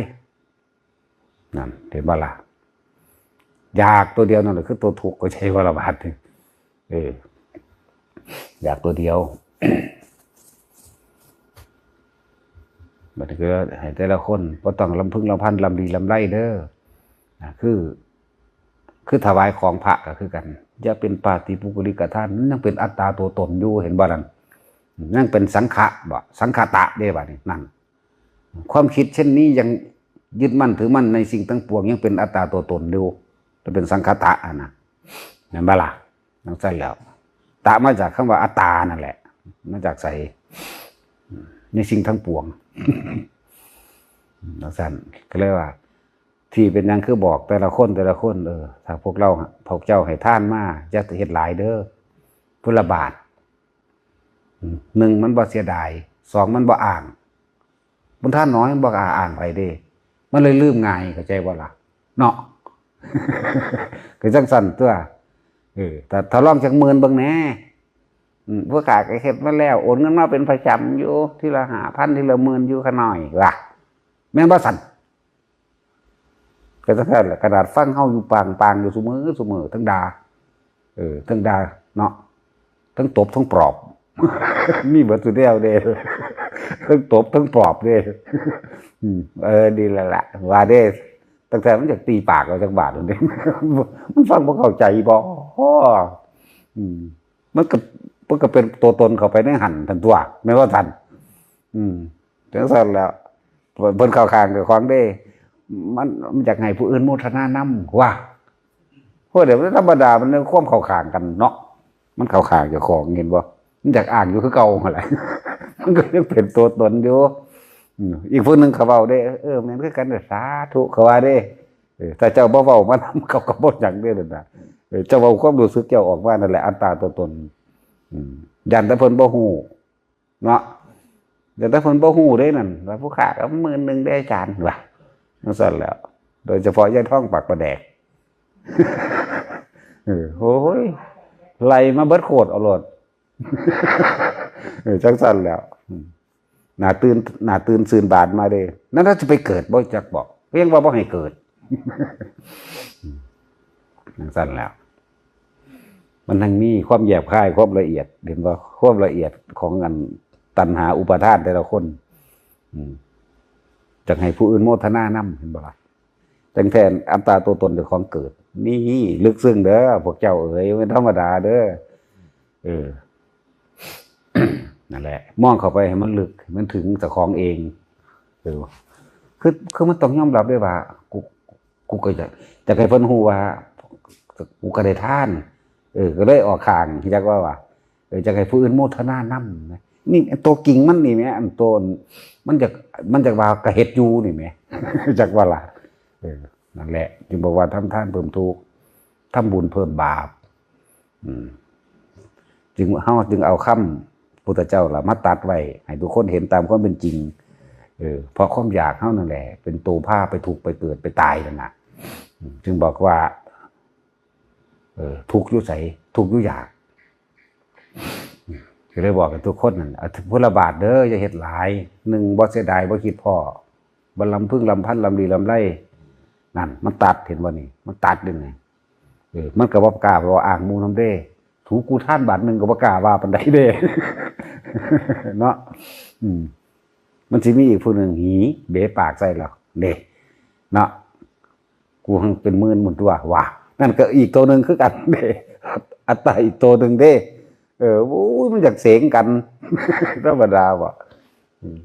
ๆ นั่น เห็นบ่ล่ะ อยากตัวเดียวนั่นแหละคือตัวทุกข์ เข้าใจบ่ล่ะบาดนี้ เออ อยากตัวเดียว บัดนี้ก็ให้แต่ละคนบ่ต้องลำพึงลำพันลำดีลำไรเด้อ นะ คือ คือถวายของพระก็คือกัน อย่าเป็นปาฏิปุคคลิกทาน มันยังเป็นอัตตาตัวตนอยู่ เห็นบ่นั่น ยังเป็นสังขะบ่ สังขตะเด้บัดนี้ นั่น ความคิดเช่นนี้ยังยึดมั่นถือมั่นในสิ่งทั้งปวง ยังเป็นอัตตาตัวตนอยู่ จะเป็นสังขตะอะนะ แม่นบ่ล่ะ จั่งซั่นแล้ว ตะมาจากคำว่าอัตตานั่นแหละ มาจากไส ในสิ่งทั้งปวง จั่งซั่น ก็เลยว่า ที่เป็นหยังคือบอกแต่ละคนแต่ละคน เออ ถ้าพวกเรา พวกเจ้าให้ทานมา อย่าเฮ็ดหลายเด้อ พุทธบาท อืม หนึ่งมันบ่เสียดาย สองมันบ่อ้าง บุญทานน้อยมันบ่กล้าอ้างไผเด้ มันเลยลืมง่าย เข้าใจบ่ล่ะ เนาะ คือจั่งซั่นตั๊ว เออ แต่ถ้าลองจักหมื่นเบิ่งแหน่ อืม ผู้ข้าก็เฮ็ดมาแล้ว โอนเงินมาเป็นประจำอยู่ ทีละห้าพัน ทีละหมื่นอยู่ ข้าน้อย ว่า แม่นบ่ซั่น ก็จั่งซั่นแหละ ขนาดฟังเฮาอยู่ปางๆ อยู่ซุมื้อซุมื้อ ทั้งด่า เออ ทั้งด่า เนาะ ทั้งตบ ทั้งปลอบ มีเบิดซุแนวเด้ ทั้งตบ ทั้งปลอบเด้ อืม เออ นี่แหละล่ะ ว่าเด้ ตั้งแต่มันอยากตีปากเอาจักบาดนั่นเด้ มันฟังบ่เข้าใจบ่ อืม มันก็ มันก็เป็นตัวตนเข้าไปในหั่นทันตั๊ว แม่นบ่ทัน อืม จั่งซั่นแหล้ว เพิ่นเข้าข้างเจ้าของเด้ มัน มันอยากให้ผู้อื่นโมทนานำ ว่า พวกเดี๋ยวมันธรรมดา มันเรื่องความเข้าข้างกันเนาะ มันเข้าข้างเจ้าของ เห็นบ่ มันอยากอ้างอยู่คือเก่าหั่นแหละ มันก็ยังเป็นตัวตนอยู่ อืม อีกผู้หนึ่งเขาเว้าเด้ เออ แม่นคือกันเด้อ สาธุ เขาว่าเด้ เออ ถ้าเจ้าบ่เว้ามานำ เขาก็บ่หยังเด้อนั่นน่ะ เออ เจ้าเว้าความรู้สึกเจ้าออกมานั่นแหละ อัตตาตัวตน อืม ย้านแต่เพิ่นบ่ฮู้ เนาะ ย้านแต่เพิ่นบ่ฮู้เด้นั่น ว่าผู้ข้าก็หมื่นหนึ่งเด้อาจารย์ ว่า จั่งซั่นแหล้ว โดยเฉพาะยายทองปากปลาแดก เออ โอ้ย ไล่มาเบิดโคตรเอาโลด เออ จั่งซั่นแหล้ว อืม หน้าตื่น หน้าตื่นซื่นบานมาเด้ นั่นเราจะไปเกิดบ่จักบอก เพียงว่าบ่ให้เกิด จั่งซั่นแหล้ว มันทั้งมีความแยบคาย ความละเอียด เห็นบ่ ความละเอียดของอันตัณหาอุปาทานแต่ละคน อืม จักให้ผู้อื่นโมทนานำ เห็นบ่ล่ะ จั่งแท้อัตตาตัวตนเจ้าของเกิด นี่ลึกซึ้งเด้อ พวกเจ้าเอ๋ย บ่แม่นธรรมดาเด้อ เออ นั่นแหละ มองเข้าไปให้มันลึก ให้มันถึงเจ้าของเอง เออ คือ คือมันต้องยอมรับด้วยว่า กู กูก็อยาก อยากให้เพิ่นฮู้ว่า กูก็ได้ทาน เออ ก็เลยออกข้าง จักว่าว่า เออ จักให้ผู้อื่นโมทนานำนะ นี่ตัวจริงมันนี่แหม อันตัว มันจัก มันจักว่ากะเฮ็ดอยู่นี่แหม จักว่าล่ะ เออ นั่นแหละ จึงบอกว่าทำทานเพิ่มทุกข์ ทำบุญเพิ่มบาป อืม จึง เฮาจึงเอาคำพุทธเจ้าล่ะมาตรัสไว้ ให้ทุกคนเห็นตามความเป็นจริง เออ เพราะความอยากเฮานั่นแหละ เป็นตัวพาไปทุกข์ไปเกิดไปตายนั่นน่ะ อืม จึงบอกว่า เออ ทุกข์อยู่ไส ทุกข์อยู่อยาก ก็เลยบอกให้ทุกคนนั่น เอาพุทธบาทเด้อ อย่าเฮ็ดหลาย หนึ่ง บ่เสียดาย บ่คิดพ้อ บ่ลำพึงลำพัน ลำลีลำไร นั่น มันตัด เห็นบ่นี่ มันตัดเด้นี่ เออ มันก็บ่กล้าเว้าอ้างหมู่นำเด้ ถูกกูทานบาทหนึ่งก็บ่กล้าว่าปานใดเด้ เนาะ อืม มันสิมีอีกผู้หนึ่งหีเบะปากใส่แล้วเด้ เนาะ กูหังเป็นหมื่นหมื่นตัว ว่า นั่นก็อีกตัวหนึ่งคือกันเด้ อัตตาอีกตัวหนึ่งเด้ เออ โอ้ย มันอยากเสงกัน ธรรมดาบ่ อืม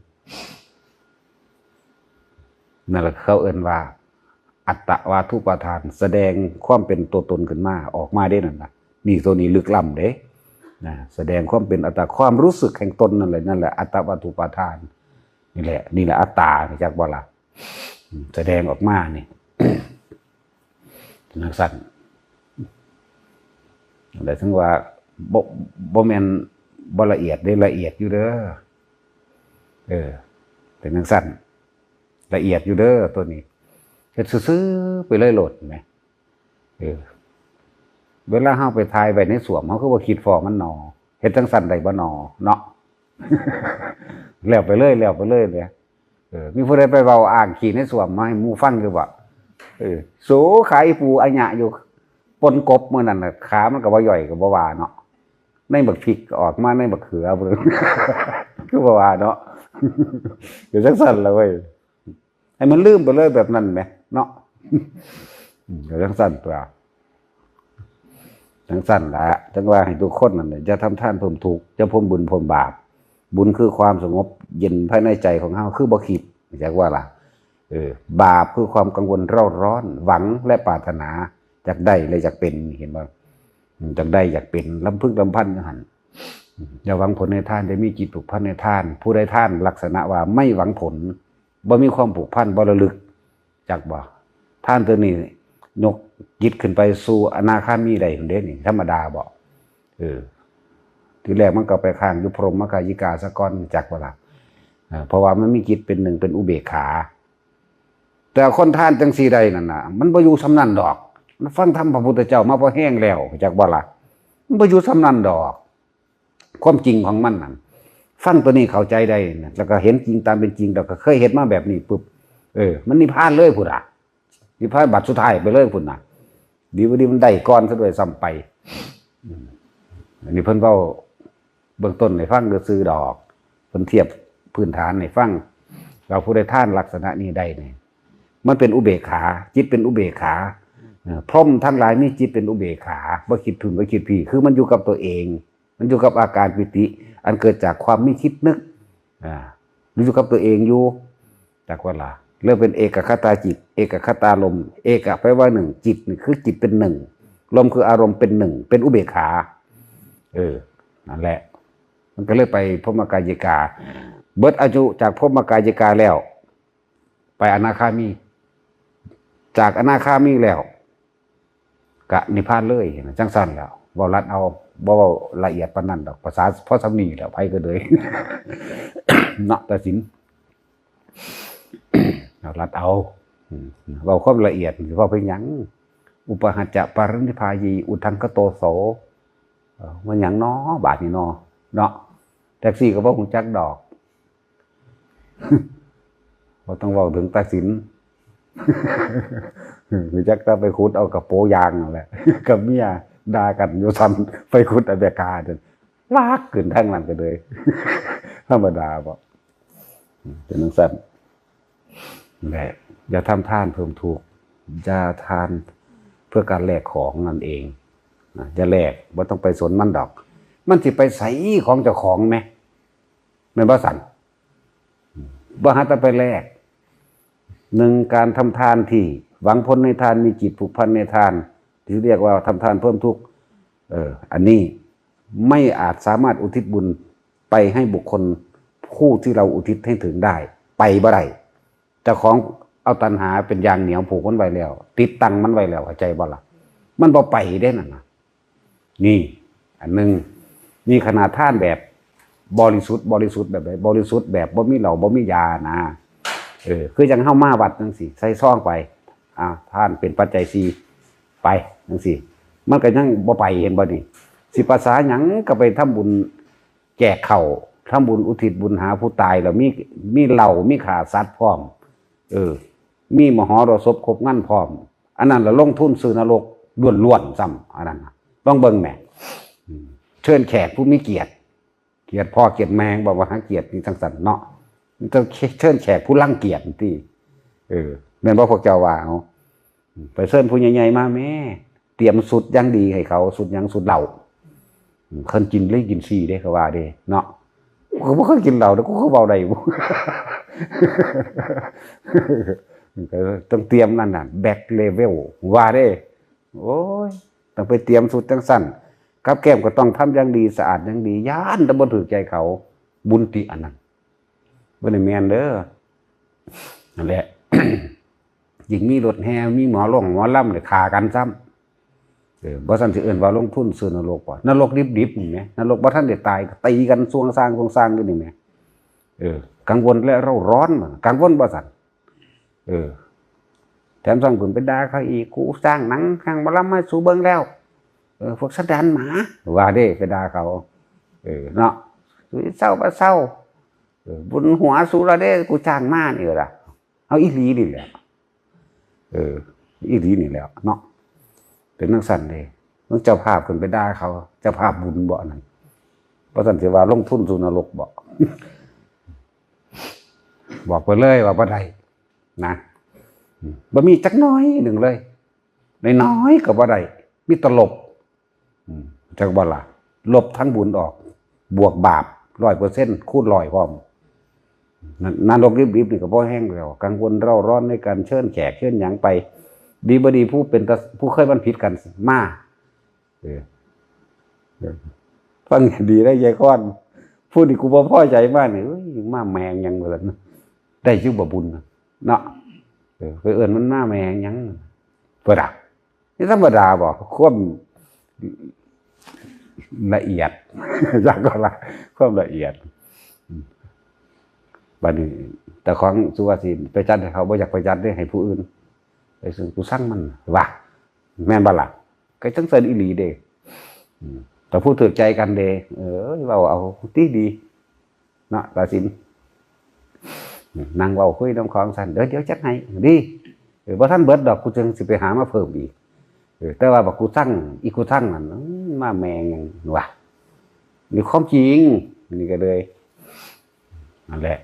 นั่นแหละเขาเอิ้นว่า อัตตวาทุปาทาน แสดงความเป็นตัวตนขึ้นมา ออกมาเด้นั่นน่ะ นี่ตัวนี้ลึกล้ำเด้ นะ แสดงความเป็นอัตตา ความรู้สึกแห่งตนนั่นแหละ นั่นแหละ อัตตวาทุปาทาน นี่แหละ นี่แหละอัตตา จักบ่ล่ะ อืม แสดงออกมานี่ จังซั่น แต่ถึงว่า บ่ บ่แม่นบ่ละเอียดเด้ ละเอียดอยู่เด้อ เออ เป็นจังซั่น ละเอียดอยู่เด้อตัวนี้ เฮ็ดซื่อๆไปเลยโลดแหม เออ เวลาเฮาไปถ่ายไว้ในส้วม เฮาคือบ่คิดพ้อมันหนอ เฮ็ดจังซั่นได้บ่หนอ เนาะ แล้วไปเลย แล้วไปเลยเนี่ย เออ มีผู้ใดไปเว้าอ้างขี้ในส้วมมาให้หมู่ฟังอยู่บ่ เออ โสขาอีปูอะหยะอยู่ ปนกบมื้อนั้นน่ะ ขามันก็บ่ย่อยก็บ่ว่าเนาะ ในบักพริกก็ออกมาในบักเขือ คือบ่ว่าเนาะ เดี๋ยวจังซั่นล่ะเว้ย ให้มันลืมไปเลยแบบนั้นแหม เนาะ อืม ก็จังซั่นตัว จังซั่นล่ะ จังว่าให้ทุกคนนั่นแหละ อย่าทำทานเพิ่มทุกข์ อย่าเพิ่มบุญเพิ่มบาป บุญคือความสงบเย็นภายในใจของเฮา คือบ่คิด จักว่าล่ะ เออ บาปคือความกังวลเร่าร้อน หวังและปรารถนา อยากได้และอยากเป็น เห็นบ่ อืม อยากได้อยากเป็น ลำพึงลำพันอยู่หั่น อืม อย่าหวังผลในทาน อย่ามีจิตผูกพันในทาน ผู้ใดทานลักษณะว่าไม่หวังผล บ่มีความผูกพัน บ่ระลึก จักบ่ ทานตัวนี้ยกจิตขึ้นไปสู่อนาคามีได้หั่นเด้นี่ ธรรมดาบ่ เออ ทีแรกมันก็ไปค้างอยู่พรหมกายิกาซะก่อน จักบ่ล่ะ เออ เพราะว่ามันมีจิตเป็นหนึ่ง เป็นอุเบกขา แต่คนทานจังซี่ได้นั่นน่ะ มันบ่อยู่ส่ำนั้นดอก มันฟังธรรมพระพุทธเจ้ามาพอแฮงแล้ว จักบ่ล่ะ มันบ่อยู่ส่ำนั้นดอก ความจริงของมันนั่น ฟังตัวนี้เข้าใจได้นะ แล้วก็เห็นจริงตามเป็นจริง แล้วก็เคยเฮ็ดมาแบบนี้ปุ๊บ เออ มันนิพพานเลยพุ้นน่ะ นิพพานบัดสุดท้ายไปเลยพุ้นน่ะ ดีบ่ดีมันได้ก่อนซะด้วยซ้ำไป อืม อันนี้เพิ่นเว้าเบื้องต้นให้ฟังซื่อๆดอก เพิ่นเทียบพื้นฐานให้ฟัง ว่าผู้ใดทานลักษณะนี้ได้นี่ มันเป็นอุเบกขา จิตเป็นอุเบกขา เอ่อ พรหมทั้งหลายมีจิตเป็นอุเบกขา บ่คิดพุ้นบ่คิดพี้ คือมันอยู่กับตัวเอง มันอยู่กับอาการปีติ อันเกิดจากความไม่คิดนึก อ่า อยู่กับตัวเองอยู่ จักว่าล่ะ เริ่มเป็นเอกคตาจิต เอกคตารมณ์ เอกแปลว่าหนึ่ง จิตนี่คือจิตเป็นหนึ่ง ลมคืออารมณ์เป็นหนึ่ง เป็นอุเบกขา เออ นั่นแหละ มันก็เลยไปพรหมกายิกา เบิดอายุจากพรหมกายิกาแล้ว ไปอนาคามี จากอนาคามีแล้ว กะนิพพานเลย จังซั่นแหล้ว เว้าลัดเอา บ่เว้าละเอียดปานนั้นดอก ภาษาพอส่ำนี้แหล้ว ไผก็เลย เนาะ ตัดสิน เอาลัดเอา อืม เว้าความละเอียด สิเว้าไปหยัง อุปหัจจะปรินิพพายี อุทธังคโตโส เอ้า มันหยังน้อ บาดนี้น้อ เนาะ แท็กซี่ก็บ่ฮู้จักดอก บ่ต้องเว้าถึงตัดสิน ฮู้จักแต่ไปขุดเอากระโปรงยางนั่นแหละ กับเมียด่ากันอยู่ซั่น ไปขุดเอาแบกหาจนลากขึ้นทางนั้นก็เลย ธรรมดาบ่ เป็นจังซั่น แหละ อย่าทำทานเพิ่มทุกข์ อย่าทานเพื่อการแลกของนั่นเอง นะ อย่าแลก บ่ต้องไปสนมันดอก มันสิไปไสของเจ้าของแหม แม่นบ่ซั่น บ่หาแต่ไปแลก หนึ่ง การทำทานที่หวังผลในทาน มีจิตผูกพันในทาน ที่เรียกว่าทำทานเพิ่มทุกข์ เออ อันนี้ไม่อาจสามารถอุทิศบุญไปให้บุคคลผู้ที่เราอุทิศให้ถึงได้ ไปบ่ได้ เจ้าของเอาตัณหาเป็นยางเหนียวผูกมันไว้แล้ว ติดตังมันไว้แล้ว เข้าใจบ่ล่ะ? มันบ่ไปเด้นั่นน่ะ นี่ อันหนึ่ง นี่ขนาดทานแบบบริสุทธิ์ บริสุทธิ์แบบใด? บริสุทธิ์แบบบ่มีเหล้าบ่มียานะ เออ คือจั่งเฮามาวัดจั่งซี้ ใส่ซองไป อ่า ทานเป็นปัจจัยสี่ ไปจั่งซี้ มันก็ยังบ่ไป เห็นบ่นี่? สิภาษาหยังก็ไปทำบุญแจกข้าว ทำบุญอุทิศบุญหาผู้ตาย แล้วมี มีเหล้า มีฆ่าสัตว์พร้อม เออ มีมหรสพครบงานพร้อม อันนั้นละลงทุนซื้อนรกล้วนๆ ซ้ำ อันนั้นน่ะ ลองเบิ่งแหม อืม เชิญแขกผู้มีเกียรติ เกียรติพ่อเกียรติแม่ บอกว่าหาเกียรตินี่จั่งซั่นเนาะ มันต้องเชิญแขกผู้รังเกียจติ เออ แม่นบ่พวกเจ้าว่า เอา ไปเชิญผู้ใหญ่ๆ มาแหม เตรียมชุดอย่างดีให้เขา ชุดหยัง ชุดเหล้า อืม คันกินเลยกินฟรีเด้ เขาว่าเด้ เนาะ กูบ่เคยกินเหล้าเด้ กูคือเว้าได้อยู่ เออ ต้องเตรียมนั่นน่ะ แบล็คเลเวล ว่าเด้ โอ้ย ต้องไปเตรียมชุดจั่งซั่น กับแกล้มก็ต้องทำอย่างดี สะอาดอย่างดี ย้านแต่บ่ถูกใจเขา บุญติอันนั้น บ่ได้แม่นเด้อ นั่นแหละ ยิ่งมีรถแห่ มีหมอลงหมอลำเนี่ย ฆ่ากันซ้ำ เออ บ่ซั่นสิเอิ้นว่าลงทุนซื้อนรกบ่? นรกดิบๆ นี่แหม นรกบ่ทันได้ตาย ก็ตีกันซวงซ่างซวงซ่างอยู่นี่แหม เออ กังวลและเร่าร้อน กังวลบ่ซั่น? เออ แถมซ้ำขึ้นไปด่าเขาอีก กูสร้างหนัง สร้างหมอลำมาสู่เบิ่งแล้ว เออ พวกสันดานหมา ว่าเด้ ไปด่าเขา เออ เนาะ เศร้าบ่เศร้า เออ บุญหัวสูละเด้ กูจ้างมานี่ล่ะ เอาอีหลีนี่แหละ เออ อีหลีนี่แหละเนาะ เป็นจั่งซั่นเด้ มึงเจ้าภาพขึ้นไปด่าเขา เจ้าภาพบุญบ่นั่น บ่ซั่นสิว่าลงทุนสู่นรกบ่ บอกไปเลยว่าบ่ได้นะ อืม บ่มีจักหน่อยหนึ่งเลย น้อยๆ ก็บ่ได้ มีแต่ลบ อืม จักบ่ล่ะ ลบทั้งบุญออก บวกบาป ร้อยเปอร์เซ็นต์ คูณร้อยพร้อม น- นรกดิบๆ นี่ก็พอแฮงแล้ว กังวลเร่าร้อนในการเชิญแขกเชิญหยังไป ดีบ่ดีผู้เป็นตา- ผู้เคยมันผิดกันมา เออ เออ ฟังดีได้ยายคอน ผู้นี่กูบ่พอใจมากนี่ เอ้ย มาแมงหยังว่าซั่น ได้อยู่บ่บุญน่ะ เนาะ เออ ไปเอิ้นมันมาแมงหยัง เพิ่นน่ะ นี่ธรรมดาบ่ ความละเอียด จักก็ละ ความละเอียด อืม บัดนี้ แต่ของสุว่าสิไปจัดให้เขา บ่อยากไปจัดเด้ ให้ผู้อื่น ไปซื้อ กูสั่งมัน ว่า แม่นบ่ล่ะ? ก็จั่งซั่นอีหลีเด้ อืม แต่ผู้ถืกใจกันเด้ เอ้ย เว้าเอาติดี เนาะ ตาสิน นั่งเว้าคุยนำของซั่น เดี๋ยว เดี๋ยวจัดให้ ดี เออ บ่ทันเบิดดอก กูจั่งสิไปหามาเพิ่มอีก เออ แต่ว่าบักกูสั่ง อีกูสั่งนั่น อืม มาแมงหยังวะ นี่ความจริง นี่ก็เลย นั่นแหละ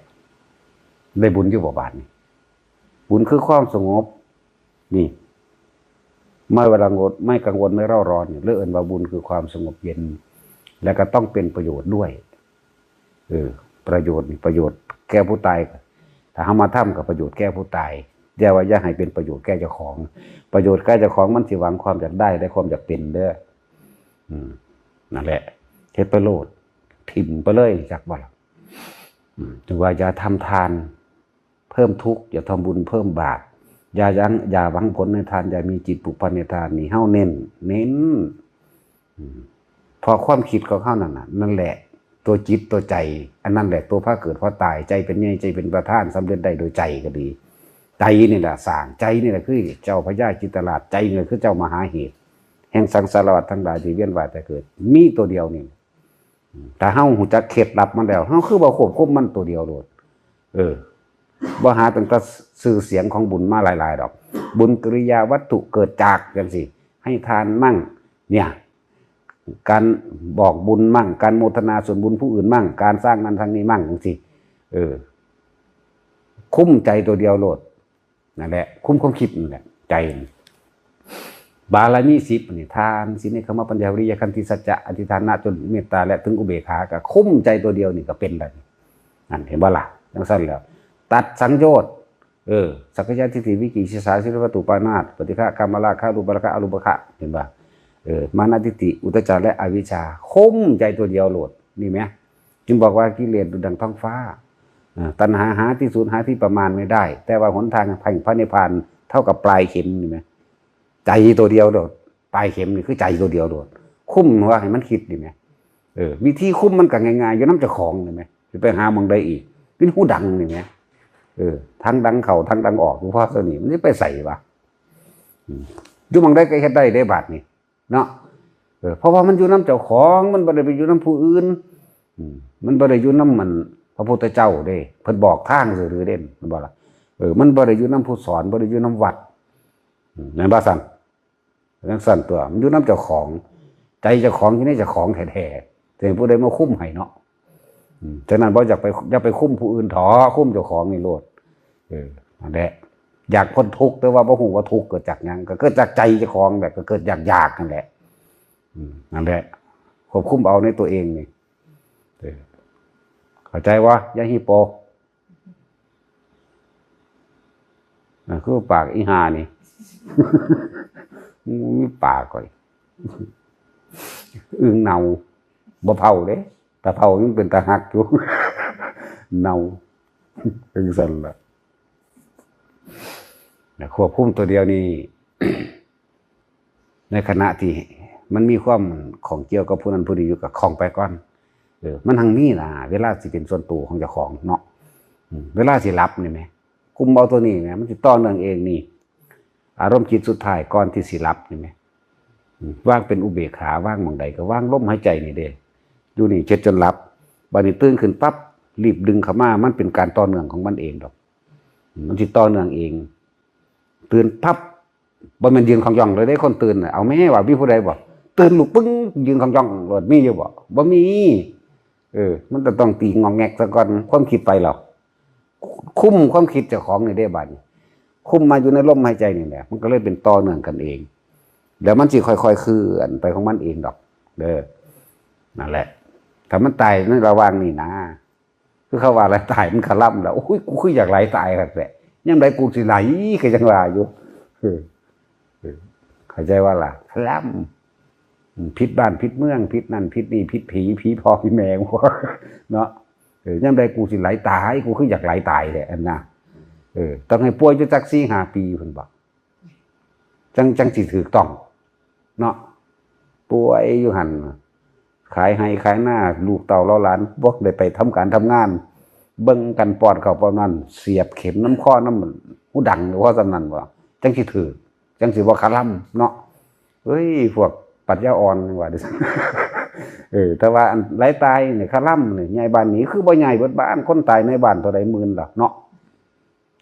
ได้บุญอยู่บ่บาดนี่ บุญคือความสงบ นี่ ไม่กังวล ไม่กังวล ไม่เร่าร้อนเนี่ย เรียกเอิ้นว่าบุญคือความสงบเย็น และก็ต้องเป็นประโยชน์ด้วย เออ ประโยชน์นี่ ประโยชน์แก่ผู้ตาย ถ้าเฮามาทำก็ประโยชน์แก่ผู้ตาย อย่าว่าอย่าให้เป็นประโยชน์แก่เจ้าของ ประโยชน์แก่เจ้าของมันสิหวังความอยากได้และความอยากเป็นเด้อ อืม นั่นแหละ เฮ็ดไปโลด ถิ่มไปเลย จักบ่ล่ะ อืม ถึงว่าอย่าทำทานเพิ่มทุกข์ อย่าทำบุญเพิ่มบาป อย่ายัง- อย่าหวังผลในทาน อย่ามีจิตผูกพันในทาน นี่เฮาเน้น เน้น อืม เพราะความคิดของเฮานั่นน่ะ นั่นแหละ ตัวจิตตัวใจ อันนั้นแหละตัวพาเกิดพาตาย ใจเป็นใหญ่ ใจเป็นประธาน สำเร็จได้โดยใจก็ดี ใจนี่แหละสร้าง ใจนี่แหละคือเจ้าพญาจิตราช ใจนี่แหละคือเจ้ามหาเหตุ แห่งสังสารวัฏทั้งหลายที่เวียนว่ายตายเกิด มีตัวเดียวนี่ อืม ถ้าเฮารู้จักเคล็ดลับมันแล้ว เฮาคือบ่ควบคุมมันตัวเดียวโลด เออ บ่หาตั้งแต่ชื่อเสียงของบุญมาหลายๆ ดอก บุญกิริยาวัตถุเกิดจากจั่งซี้ ให้ทานมั่ง เนี่ย การบอกบุญมั่ง การโมทนาส่วนบุญผู้อื่นมั่ง การสร้างนั่นสร้างนี่มั่งจั่งซี้ เออ คุมใจตัวเดียวโลด นั่นแหละ คุมความคิดนั่นแหละ ใจนั่น บารมีสิบนี่ ทาน ศีล เนกขัมมะ ปัญญา วิริยะ ขันติ สัจจะ อธิษฐานะ จนเมตตา และถึงอุเบกขา ก็คุมใจตัวเดียวนี่ก็เป็นแล้วนี่ นั่น เห็นบ่ล่ะ? จั่งซั่นแล้ว ตัดสังโยชน์ เออ สักกายทิฏฐิ วิจิกิจฉา ศีลพัตตุปาทาน ปฏิฆะ กามราคะ รูปราคะ อรูปราคะ เห็นบ่? เออ มานะ ทิฏฐิ อุทธัจจะ และอวิชชา คุ้มใจตัวเดียวโลด นี่แหม จึงบอกว่ากิเลสดุจดังท้องฟ้า อ่า ตัณหาหาที่สุด หาที่ประมาณไม่ได้ แต่ว่าหนทางแห่งพระนิพพานเท่ากับปลายเข็ม นี่แหม ใจตัวเดียวโลด ปลายเข็มนี่คือใจตัวเดียวโลด คุ้มว่าให้มันคิด นี่แหม เออ วิธีคุ้มมันก็ง่ายๆ อยู่นำเจ้าของ นี่แหม สิไปหาหม่องใดอีก เป็นหูดัง นี่แหม เออ ทั้งดังเข้าทั้งดังออก อยู่พอเท่านี้ มันสิไปไสวะ อืม อยู่หม่องใดก็เฮ็ดได้เด้ บาดนี้ เนาะ เออ เพราะว่ามันอยู่นำเจ้าของ มันบ่ได้ไปอยู่นำผู้อื่น อืม มันบ่ได้อยู่นำมัน พระพุทธเจ้าเด้ เพิ่นบอกทางซื่อๆเด้ แม่นบ่ล่ะ เออ มันบ่ได้อยู่นำผู้สอน บ่ได้อยู่นำวัด อืม แม่นบ่ซั่น จั่งซั่นตัว มันอยู่นำเจ้าของ ใจเจ้าของอยู่ในเจ้าของแท้ๆ แต่ผู้ใดมาคุ้มให้เนาะ อืม ฉะนั้นบ่อยากไป อย่าไปคุ้มผู้อื่นเถาะ คุ้มเจ้าของนี่โลด เออ นั่นแหละ อยากพ้นทุกข์ แต่ว่าบ่ฮู้ว่าทุกข์เกิดจากหยัง ก็เกิดจากใจเจ้าของแหละ ก็เกิดจากอยากนั่นแหละ อืม นั่นแหละ ควบคุมเอาในตัวเองนี่ เออ เข้าใจวะ ยาฮิโป อ่ะ คือปากอีห่านี่ มีปากก่อย อึ่งเน่า บ่เผาเด้ ถ้าเผายังเป็นตาฮักอยู่ เน่า เป็นซั่นล่ะ นะ ควบคุมตัวเดียวนี่ ในขณะที่มันมีความข้องเกี่ยวกับผู้นั้นผู้นี้อยู่ ก็ข้องไปก่อน เออ มันหังมีล่ะ เวลาสิเป็นส่วนตัวของเจ้าของเนาะ อืม เวลาสิหลับนี่แหม คุมเอาตัวนี้แหม มันสิต่อเนื่องเองนี่ อารมณ์จิตสุดท้ายก่อนที่สิหลับนี่แหม อืม วางเป็นอุเบกขา วางหม่องใดก็วางลมหายใจนี่เด้ อยู่นี่เฮ็ดจนหลับ บัดนี้ตื่นขึ้นปั๊บ รีบดึงเข้ามา มันเป็นการต่อเนื่องของมันเองดอก อืม มันสิต่อเนื่องเอง ตื่นปั๊บ บ่แม่นยืนคองย่องเลยเด้ คนตื่นน่ะ เอาแม่ว่ามีผู้ใดบ่ ตื่นลุกปึ้ง ยืนคองย่องโลด มีอยู่บ่ บ่มี เออ มันจะต้องตีงองแงกซะก่อน ความคิดไปแล้ว คุมความคิดเจ้าของนี่เด้ บาดนี้ คุมมาอยู่ในลมหายใจนี่แหละ มันก็เลยเป็นต่อเนื่องกันเอง เดี๋ยวมันสิค่อยๆเคลื่อนไปของมันเองดอก เด้อ นั่นแหละ ถ้ามันตายในระหว่างนี่นะ คือเขาว่าไหลตายมันคล่ำแล้ว โอ้ย กูคืออยากไหลตายคักแท้ ยามใดกูสิไหล ก็ยังว่าอยู่ เออ เออ เข้าใจว่าล่ะ คล่ำ อืม ผิดบ้านผิดเมือง ผิดนั่นผิดนี่ ผิดผี ผีพ่อผีแม่ เนาะ เออ ยามใดกูสิไหลตาย กูคืออยากไหลตายแท้ อันนะ เออ ต้องให้ป่วยอยู่จักสี่ห้าปี เพิ่นบอก จัง จังสิถูกต้อง เนาะ ป่วยอยู่หั่น ขายไร่ขายนา ลูกเต้าเหล่าหลาน บ่ได้ไปทำการทำงาน เบิ่งกันป้อนข้าวป้อนน้ำ เสียบเข็มนำคอนำหูดัง หรือว่าส่ำนั้นบ่ จังสิถูก จังสิบ่คล่ำเนาะ เฮ้ย พวกปัญญาอ่อนว่า เออ แต่ว่าอันไหลตายนี่ คล่ำนี่ ย้ายบ้านหนี คือบ่ย้ายเบิดบ้าน คนตายในบ้านเท่าใดหมื่นล่ะเนาะ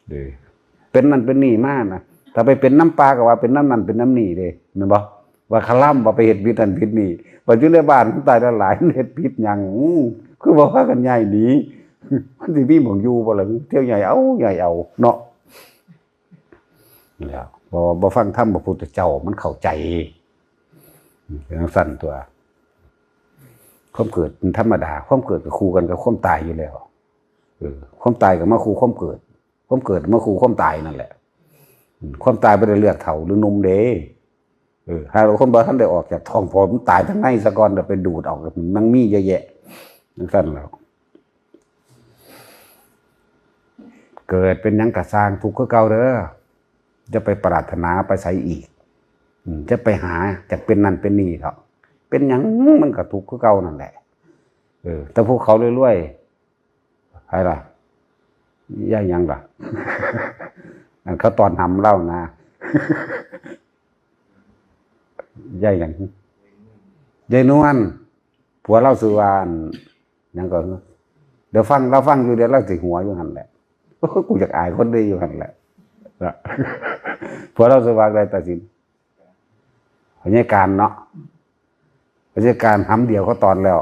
เด้ เป็นนั่นเป็นนี่มานะ ถ้าไปเป็นนำป่าก็ว่าเป็นนำนั่นเป็นนำนี่เด้ แม่นบ่ ว่าคล่ำ ว่าไปเฮ็ดผิดนั่นผิดนี่ ว่าอยู่ในบ้านมันตายหลายๆ มันเฮ็ดผิดหยัง อื้อ คือบ่พากันย้ายหนี มันสิมีหม่องอยู่บ่ล่ะ เที่ยวย้ายเอา ย้ายเอา เนาะ แล้ว บ่ บ่ฟังธรรมพระพุทธเจ้า มันเข้าใจ จั่งซั่นตัว ความเกิดมันธรรมดา ความเกิดก็คู่กันกับความตายอยู่แล้ว เออ ความตายก็มาคู่ความเกิด ความเกิดมาคู่ความตายนั่นแหละ อืม ความตายบ่ได้เลือกเฒ่าหรือหนุ่มเด้ เออ หากคนบ่ทันได้ออกจากท้องพ่อ มันตายทางในซะก่อน แล้วไปดูดเอา มันมีเยอะแยะ จั่งซั่นแล้ว เกิดเป็นหยังกะซ่าง ทุกข์คือเก่าเด้อ อย่าไปปรารถนาไปใสอีก อืม อย่าไปหาอยากเป็นนั่นเป็นนี่เถาะ เป็นหยังมันก็ทุกข์คือเก่านั่นแหละ เออ แต่พวกเขารวยๆ ใครล่ะ ยายหยังล่ะ อันเขาตอนหำเล่านะ ยายหยัง ยายนวล ผัวเล่าชื่อว่าอันหยังก็ เดี๋ยวฟัง เราฟังอยู่ เดี๋ยวเราสิหัวอยู่หั่นแหละ โอ้ย กูอยากอายคนเด้อยู่หั่นแหละ นะ ผัวเล่าชื่อว่าอะไร ตาสิน พญาการเนาะ พญาการหำเดียวเขาตอนแล้ว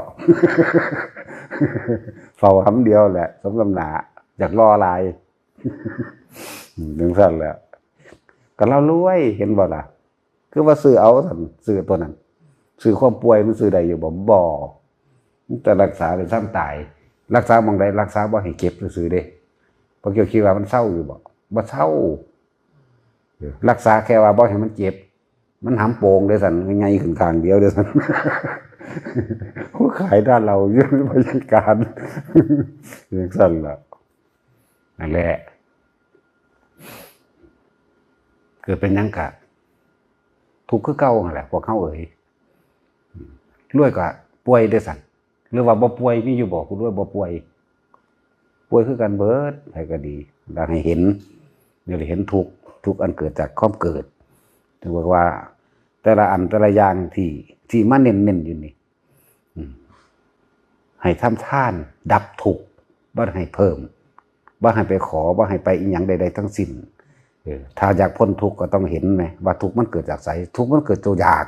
เฝ้าหำเดียวแหละ สมน้ำหน้า อยากรอหลาย อืม จั่งซั่นแหละ ก็เรารวย เห็นบ่ล่ะ คือว่าซื้อเอาซั่น ซื้อตัวนั้น ซื้อความป่วยมันซื้อได้อยู่บ่ บ่ มันจะรักษาเป็นซ้ำตาย รักษาหม่องใด รักษาบ่ให้เจ็บซื่อๆเด้ พวกเจ้าคิดว่ามันเซาอยู่บ่ บ่เซา เออ รักษาแค่ว่าบ่ให้มันเจ็บ มันหำโป่งเด้อสัน ใหญ่ขึ้นข้างเดียวเด้อสัน ผู้ขายด้านเราอยู่บริการอย่างสันละนั่นแหละ เกิดเป็นหยังกะ ทุกข์คือเก่าหั่นแหละ พวกเขาเอ๋ย รวยกะป่วยเด้อสัน หรือว่าบ่ป่วย มีอยู่บ่ ผู้รวยบ่ป่วย ป่วยคือกันเบิด ใผก็ดี แล้วให้เห็น เดี๋ยวเห็นทุกข์ ทุกข์อันเกิดจากความเกิด ถึงบอกว่า แต่ละอันแต่ละอย่างที่ ที่มาเน้นๆอยู่นี่ อืม ให้ทำทาน ดับทุกข์ บ่ให้เพิ่ม บ่ให้ไปขอ บ่ให้ไปอิหยังใดๆทั้งสิ้น เออ ถ้าอยากพ้นทุกข์ก็ต้องเห็นไหม ว่าทุกข์มันเกิดจากไส ทุกข์มันเกิดจากอยาก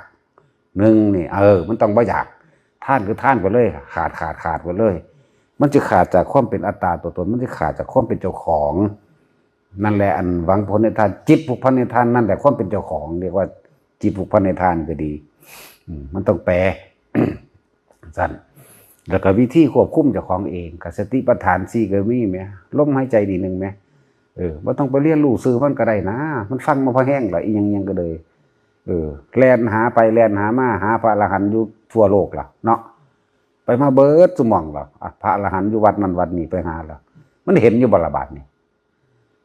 หนึ่งนี่ เออ มันต้องบ่อยาก ทานคือทานไปเลย ขาด ขาด ขาดไปเลย มันจะขาดจากความเป็นอัตตาตัวตน มันจะขาดจากความเป็นเจ้าของ นั่นแหละ อันหวังผลในทาน จิตผูกพันในทาน นั่นแหละความเป็นเจ้าของ เรียกว่าจิตผูกพันในทานก็ดี อืม มันต้องแปล สั้น แล้วก็วิธีควบคุมเจ้าของเอง ก็สติปัฏฐานสี่ก็มีแหม ลมหายใจนี่หนึ่งแหม เออ บ่ต้องไปเรียนรู้ซื่อมันก็ได้นะ มันฟังมาพอแห้งละ อีหยังๆก็เลย เออ แล่นหาไปแล่นหามา หาพระอรหันต์อยู่ทั่วโลกล่ะเนาะ ไปมาเบิดซุหม่องล่ะ อ่ะ พระอรหันต์อยู่วัดนั้นวัดนี้ไปหาล่ะ มันเห็นอยู่บ่ล่ะบาดนี้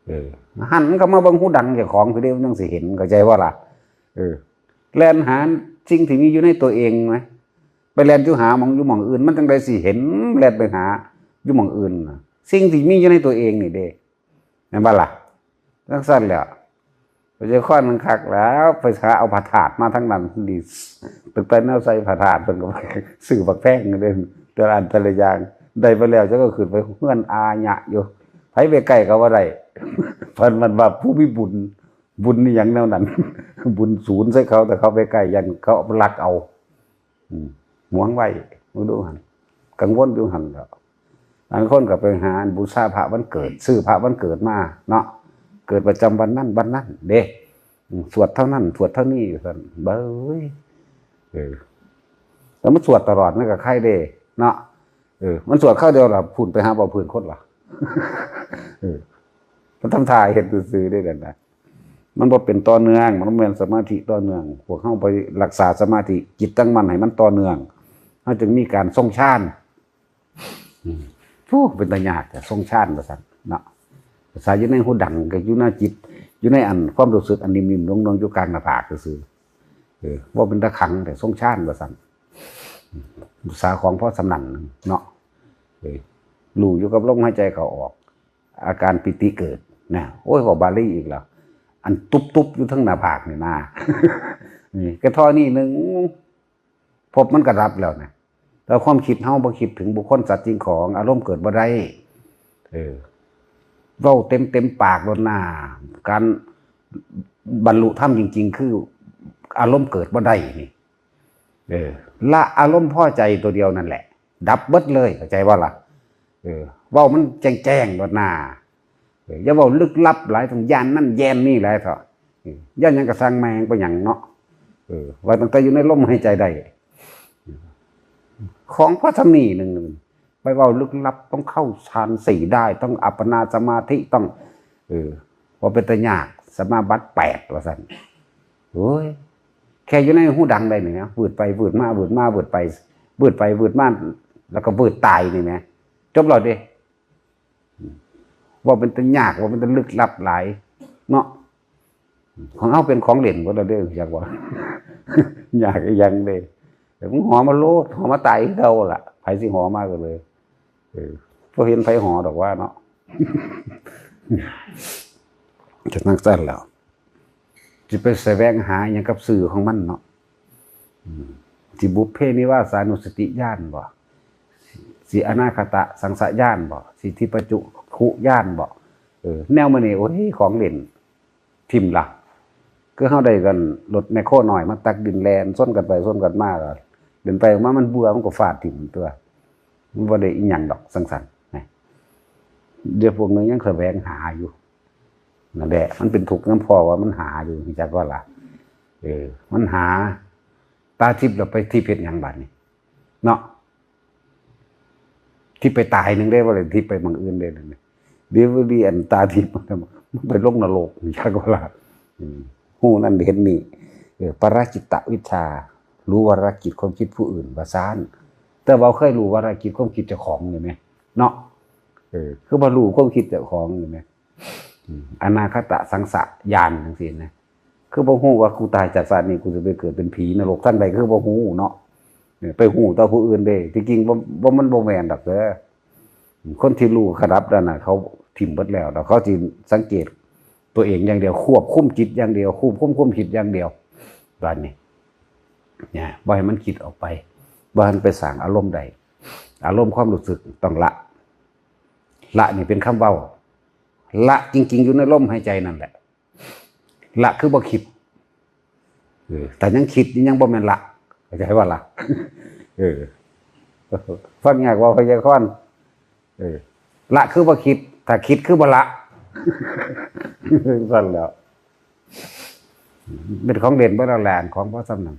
เออ หันก็มาเบิ่งฮูดังเจ้าของคือเด้ มันจั่งสิเห็น เข้าใจบ่ล่ะ เออ แล่นหาสิ่งที่มีอยู่ในตัวเองไหม ไปแล่นอยู่หาหม่องอยู่หม่องอื่น มันจั่งใดสิเห็น แล่นไปหาอยู่หม่องอื่นน่ะ สิ่งที่มีอยู่ในตัวเองนี่เด้ แม่นบ่ล่ะ จั่งซั่นแหล้ว ไปเจอข้อหนึ่งคักแล้ว ไปหาเอาพระธาตุมาทั้งนั้นดี ตั้งแต่แนวใส่พระธาตุเพิ่นก็ไปซื้อบักแพงเด้ แต่ละอันแต่ละอย่าง ได้ไปแล้วเจ้าก็ขึ้นไปเฮือนอาญะอยู่ ไผไปใกล้ก็บ่ได้ เพิ่นมันว่าผู้มีบุญ บุญนี่หยังแนวนั้น บุญศูนย์ใส่เขา แต่เขาไปใกล้ ยันเขาลักเอา อืม หวงไว้ มึงดูหั่น กังวลอยู่หั่นแหล้ว บางคนก็ไปหาบูชาพระวันเกิด ซื้อพระวันเกิดมาเนาะ เกิดประจำวันนั้นวันนั้นเด้ อืม สวดเท่านั้น สวดเท่านี้อยู่ซั่น เบ้ย เออ แล้วมันสวดตลอดนั่นก็ใครเด้ เนาะ เออ มันสวดคราวเดียวล่ะ พู้นไปหาเว้าพื้นคนล่ะ เออ มันทำท่าเฮ็ดซื่อๆเด้นั่นน่ะ มันบ่เป็นต่อเนื่อง มันบ่แม่นสมาธิต่อเนื่อง พวกเฮาไปรักษาสมาธิ จิตตั้งมั่นให้มันต่อเนื่อง เฮาจึงมีการทรงฌาน อืม โอ้ เป็นตาญาติแต่ทรงฌานว่าซั่นเนาะ ภาษาอยู่ในฮูดังก็อยู่ในจิต อยู่ในอันความรู้สึกอันนิ่มๆ นุ่มๆ อยู่กลางหน้าผากซื่อๆ เออ ว่าเป็นตาขังแต่ทรงฌานว่าซั่น ภาษาของพ่อสำนันเนาะ เออ รู้อยู่กับลมหายใจเข้าออก อาการปีติเกิดนะ โอ้ย เว้าบาลีอีกแล้ว อันตุ๊บๆอยู่ทั้งหน้าผากนี่นะ นี่ก็เท่านี้หนึ่ง ภพมันก็ดับแล้วนะ แล้วความคิดเฮาบ่คิดถึงบุคคลสัตว์สิ่งของ อารมณ์เกิดบ่ได้ เออ เว้าเต็มเต็มปากโลดหน้า การบรรลุธรรมจริงๆ คืออารมณ์เกิดบ่ได้นี่ เออ ละอารมณ์พอใจตัวเดียวนั่นแหละ ดับเบิดเลย เข้าใจบ่ล่ะ เออ เว้ามันแจ้งๆโลดหน้า เออ อย่าเว้าลึกลับหลาย ต้องย่านนั่นย่านนี่หลายเถาะ เออ ย่านหยังก็ซ่างแม่งไปหยังเนาะ เออ ว่าตั้งแต่อยู่ในลมหายใจได้ ของพระสำนีหนึ่ง ไปเว้าลึกลับ ต้องเข้าฌานสี่ได้ ต้องอัปปนาสมาธิ ต้อง เออ ว่าเป็นตาญาติ สมาบัติแปดว่าซั่น โอ้ย แค่อยู่ในฮูดังได้นี่นะ วืดไปวืดมา วืดมา วืดไป วืดไปวืดมา แล้วก็วืดตายนี่นะ จบแล้วเด้ ว่าเป็นตาญาติ ว่าเป็นตาลึกลับหลาย เนาะ ของเฮาเป็นของเล่นหมดแล้วเด้อ อยากว่า อยากอีหยังเด้ แต่มึงหอมาโลด หอมาตายคือเก่าล่ะ ไผสิหอมาก็เลย เออ บ่เห็นไผหอดอกว่าเนาะ จะนั่งสั้นแล้ว สิไปแสวงหาอิหยังกับสื่อของมันเนาะ อืม สิบุพเพนิวาสานุสติญาณบ่ สิอนาคตสังสญาณบ่ สิทิพจุคุญาณบ่ เออ แนวมื้อนี้ โอ้ย ของเล่น ถิ่มละ คือเฮาได้กันรถแมคโครน้อยมาตักดินแล่นชนกันไปชนกันมา ก็เดินไปมามันเบื่อ มันก็ฟาดถิ่มตัว มันบ่ได้อิหยังดอก จั่งซั่นนะ เดี๋ยวพวกนึงยังแสวงหาอยู่ นั่นแหละ มันเป็นทุกข์นำ เพราะว่ามันหาอยู่ จักว่าล่ะ เออ มันหา ตาทิพย์แล้วไปทิพย์เฮ็ดหยังบาดนี้ เนาะ ทิพย์ไปตายหนึ่งได้ บ่ได้ทิพย์ไปหม่องอื่นได้นั่นน่ะ เดี๋ยวดีอันตาทิพย์มันไปลงนรก จักว่าล่ะ อืม ฮู้นั่นเห็นนี่ เออ ปรกิตวิชชา รู้วาระจิตความคิดผู้อื่น ว่าซั่น แต่ว่าเคยรู้วาระจิตความคิดเจ้าของนี่แหม เนาะ เออ คือบ่รู้ความคิดเจ้าของนี่แหม อืม อนาคตสังสญาณจังซี่นะ คือบ่ฮู้ว่ากูตายจากชาตินี้กูสิไปเกิดเป็นผีนรกทางใด คือบ่ฮู้เนาะ เออ ไปฮู้แต่ผู้อื่นเด้ ที่จริงบ่ บ่ มันบ่แม่นดอกเด้อ คนที่รู้ระดับนั้นน่ะ เขาถิ่มเบิดแล้ว แล้วเขาสิสังเกตตัวเองอย่างเดียว ควบคุมจิตอย่างเดียว ควบคุมความคิดอย่างเดียว บาดนี้ เนี่ย บ่ให้มันคิดออกไป บ่ให้มันไปสร้างอารมณ์ใด อารมณ์ความรู้สึกต้องละ ละนี่เป็นคำเว้า ละจริงๆ อยู่ในลมหายใจนั่นแหละ ละคือบ่คิด เออ ถ้ายังคิดนี่ยังบ่แม่นละ เข้าใจบ่ล่ะ เออ ฟังยากว่าพยากรณ์ เออ ละคือบ่คิด ถ้าคิดคือบ่ละ ซั่นแหล้ว เป็นของเล่นเบิดแล้วแหละ ของพอส่ำนั้น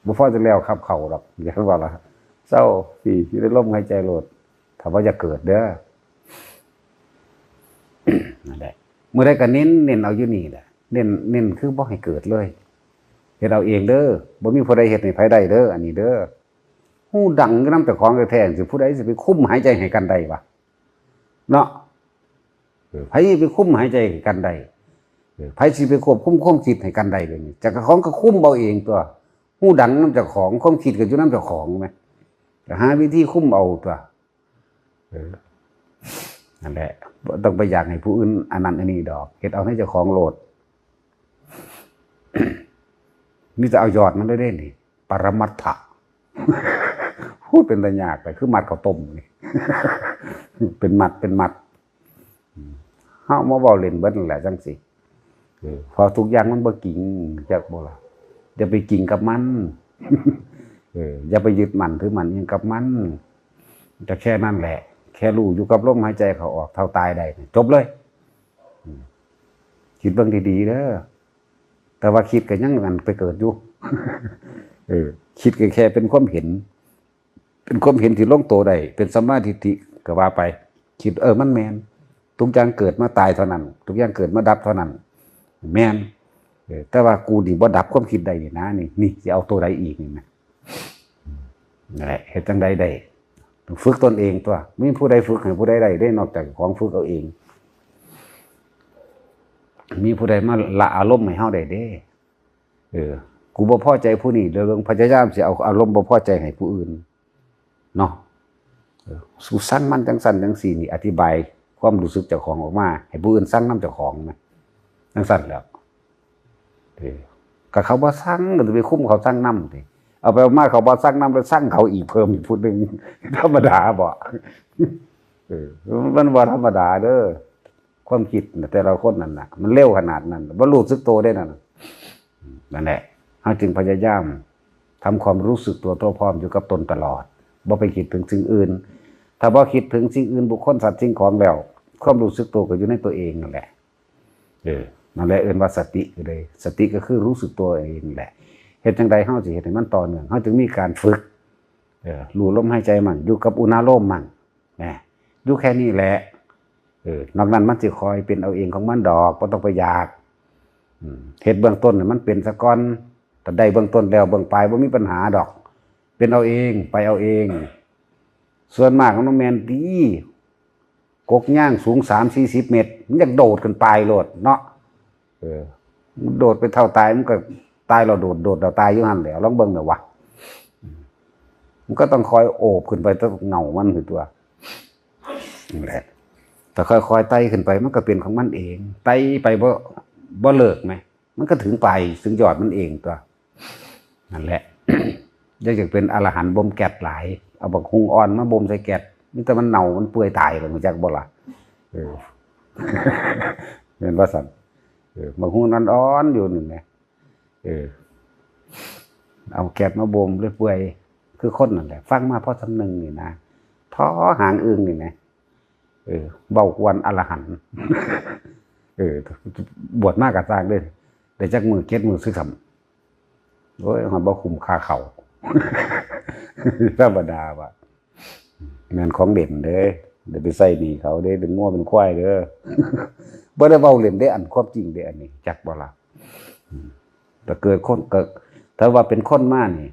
บ่พอจะแล้วคับเข้าดอก เข้าใจบ่ล่ะ เซา สิอยู่ในลมหายใจโลด ถ้าบ่อยากเกิดเด้อ นั่นแหละ มื้อใดก็เน้น เน้นเอาอยู่นี่แหละ เน้น เน้นคือบ่ให้เกิดเลย เฮ็ดเอาเองเด้อ บ่มีผู้ใดเฮ็ดให้ไผได้เด้อ อันนี้เด้อ ฮู้ดังอยู่นำเจ้าของแท้ๆ สิผู้ใดสิไปคุมหายใจให้กันได้วะ เนาะ เออ ไผสิไปคุมหายใจให้กันได้ เออ ไผสิไปควบคุมความคิดให้กันได้เดี๋ยวนี้ เจ้าของก็คุมเอาเองตั๊ว ฮู้ดังนำเจ้าของ ความคิดก็อยู่นำเจ้าของแหม ก็หาวิธีคุมเอาตั๊ว เออ นั่นแหละ บ่ต้องไปอยากให้ผู้อื่นอันนั้นอันนี้ดอก เฮ็ดเอาในเจ้าของโลด มีแต่เอายอดมันเลยเด้นี่ ปรมัตถะ พูดเป็นตายากไป คือมัดข้าวต้มนี่ เป็นมัด เป็นมัด เฮามาเว้าเล่นเบิดนั่นแหละจังซี่ เออ เพราะทุกอย่างมันบ่จริง จักบ่ล่ะ อย่าไปจริงกับมัน เออ อย่าไปยึดมั่นถือมั่นอิหยังกับมัน ก็แค่นั้นแหละ แค่รู้อยู่กับลมหายใจเข้าออกเท่าตายได้นี่ จบเลย อืม คิดเบิ่งดีๆ เด้อ แต่ว่าคิดก็ยังอันไปเกิดอยู่ เออ คิดก็แค่เป็นความเห็น เป็นความเห็นที่ลงตัวได้ เป็นสัมมาทิฏฐิก็ว่าไป คิด เออ มันแม่น ทุกอย่างเกิดมาตายเท่านั้น ทุกอย่างเกิดมาดับเท่านั้น แม่น เออ แต่ว่ากูนี่บ่ดับความคิดได้นี่นะ นี่ นี่สิเอาตัวใดอีกนี่นะ นั่นแหละ เฮ็ดจั่งใดได้ ต้องฝึกตนเองตั๊ว บ่มีผู้ใดฝึกให้ผู้ใดได้เด้ นอกจากของฝึกเอาเอง มีผู้ใดมาละอารมณ์ให้เฮาได้เด้ เออ กูบ่พอใจผู้นี้ เดี๋ยวเบิ่งพยายามสิเอาอารมณ์บ่พอใจให้ผู้อื่น เนาะ เออ สูซังมันจั่งซั่นจั่งซี่นี่ อธิบายความรู้สึกเจ้าของออกมา ให้ผู้อื่นซังนำเจ้าของนะ จั่งซั่นแหล้ว เออ ก็เขาบ่ซัง ก็สิไปคุมเขาซังนำติ เอาไปเอามาเขาบ่ซังนำ แล้วซังเขาอีกเพิ่มอีกผู้หนึ่ง ธรรมดาบ่ เออ มันบ่ธรรมดาเด้อ ความคิดน่ะ แต่ละคนนั่นน่ะ มันเร็วขนาดนั้น บ่รู้สึกตัวเด้นั่นน่ะ นั่นแหละ เฮาจึงพยายามทำความรู้สึกตัวทั่วพร้อมอยู่กับตนตลอด บ่ไปคิดถึงสิ่งอื่น ถ้าบ่คิดถึงสิ่งอื่น บุคคล สัตว์ สิ่งของแล้ว ความรู้สึกตัวก็อยู่ในตัวเองนั่นแหละ เออ นั่นแหละเอิ้นว่าสติก็เลย สติก็คือรู้สึกตัวเองแหละ เฮ็ดจั่งใดเฮาสิเฮ็ดให้มันต่อเนื่อง เฮาจึงมีการฝึก เออ รู้ลมหายใจมั่ง อยู่กับอุณาโลมมั่ง นะ อยู่แค่นี้แหละ เออ นอกนั้นมันสิค่อยเป็นเอาเองของมันดอก บ่ต้องไปอยาก อืม เฮ็ดเบื้องต้นให้มันเป็นซะก่อน ถ้าได้เบื้องต้นแล้ว เบื้องปลายบ่มีปัญหาดอก เป็นเอาเอง ไปเอาเอง ส่วนมากมันแม่นติ กกยางสูงสามสี่สิบเมตร มันอยากโดดขึ้นไปโลดเนาะ เออ มันโดดไปเท่าตาย มันก็ตายแล้วโดด โดดแล้วตายอยู่หั่นแหละ ลองเบิ่งเด้อวะ มันก็ต้องคอยโอบขึ้นไป แต่เงามันคือตัว นั่นแหละ แต่ค่อยๆไต่ขึ้นไป มันก็เป็นของมันเอง ไต่ไปบ่ บ่เลิกแหม มันก็ถึงปลาย ถึงยอดมันเองตั๊ว นั่นแหละ อยากจะเป็นอรหันต์บ่มแก๊สหลาย เอาบักฮุ่งอ่อนมาบ่มใส่แก๊ส มีแต่มันเน่า มันเปื่อยตายแล้ว รู้จักบ่ล่ะ เออ แม่นว่าซั่น เออ บักฮุ่งอ่อนๆอยู่นี่แหม เออ เอาแก๊สมาบ่มเปื่อยๆ คือคนนั่นแหละ ฟังมาพอส่ำหนึ่งนี่นะ ทอหางอึ่งนี่นะ เออ เว้ากวนอรหันต์ เออ บวชมาก็ซ่างเด้อ ได้จักมื้อ เจ็ดมื้อซื่อซ้ำ โอ้ย ฮอดบ่คุ้มค่าเข้า ธรรมดาว่ะ แม่นของเล่นเด้ เดี๋ยวไปใส่หนี้เขาเด้ เป็นงัวเป็นควายเด้อ บ่ได้เว้าเล่นเด้ อันความจริงเด้ อันนี้ จักบ่ล่ะ อืม แต่เกิดคนก็ ถ้าว่าเป็นคนมานี่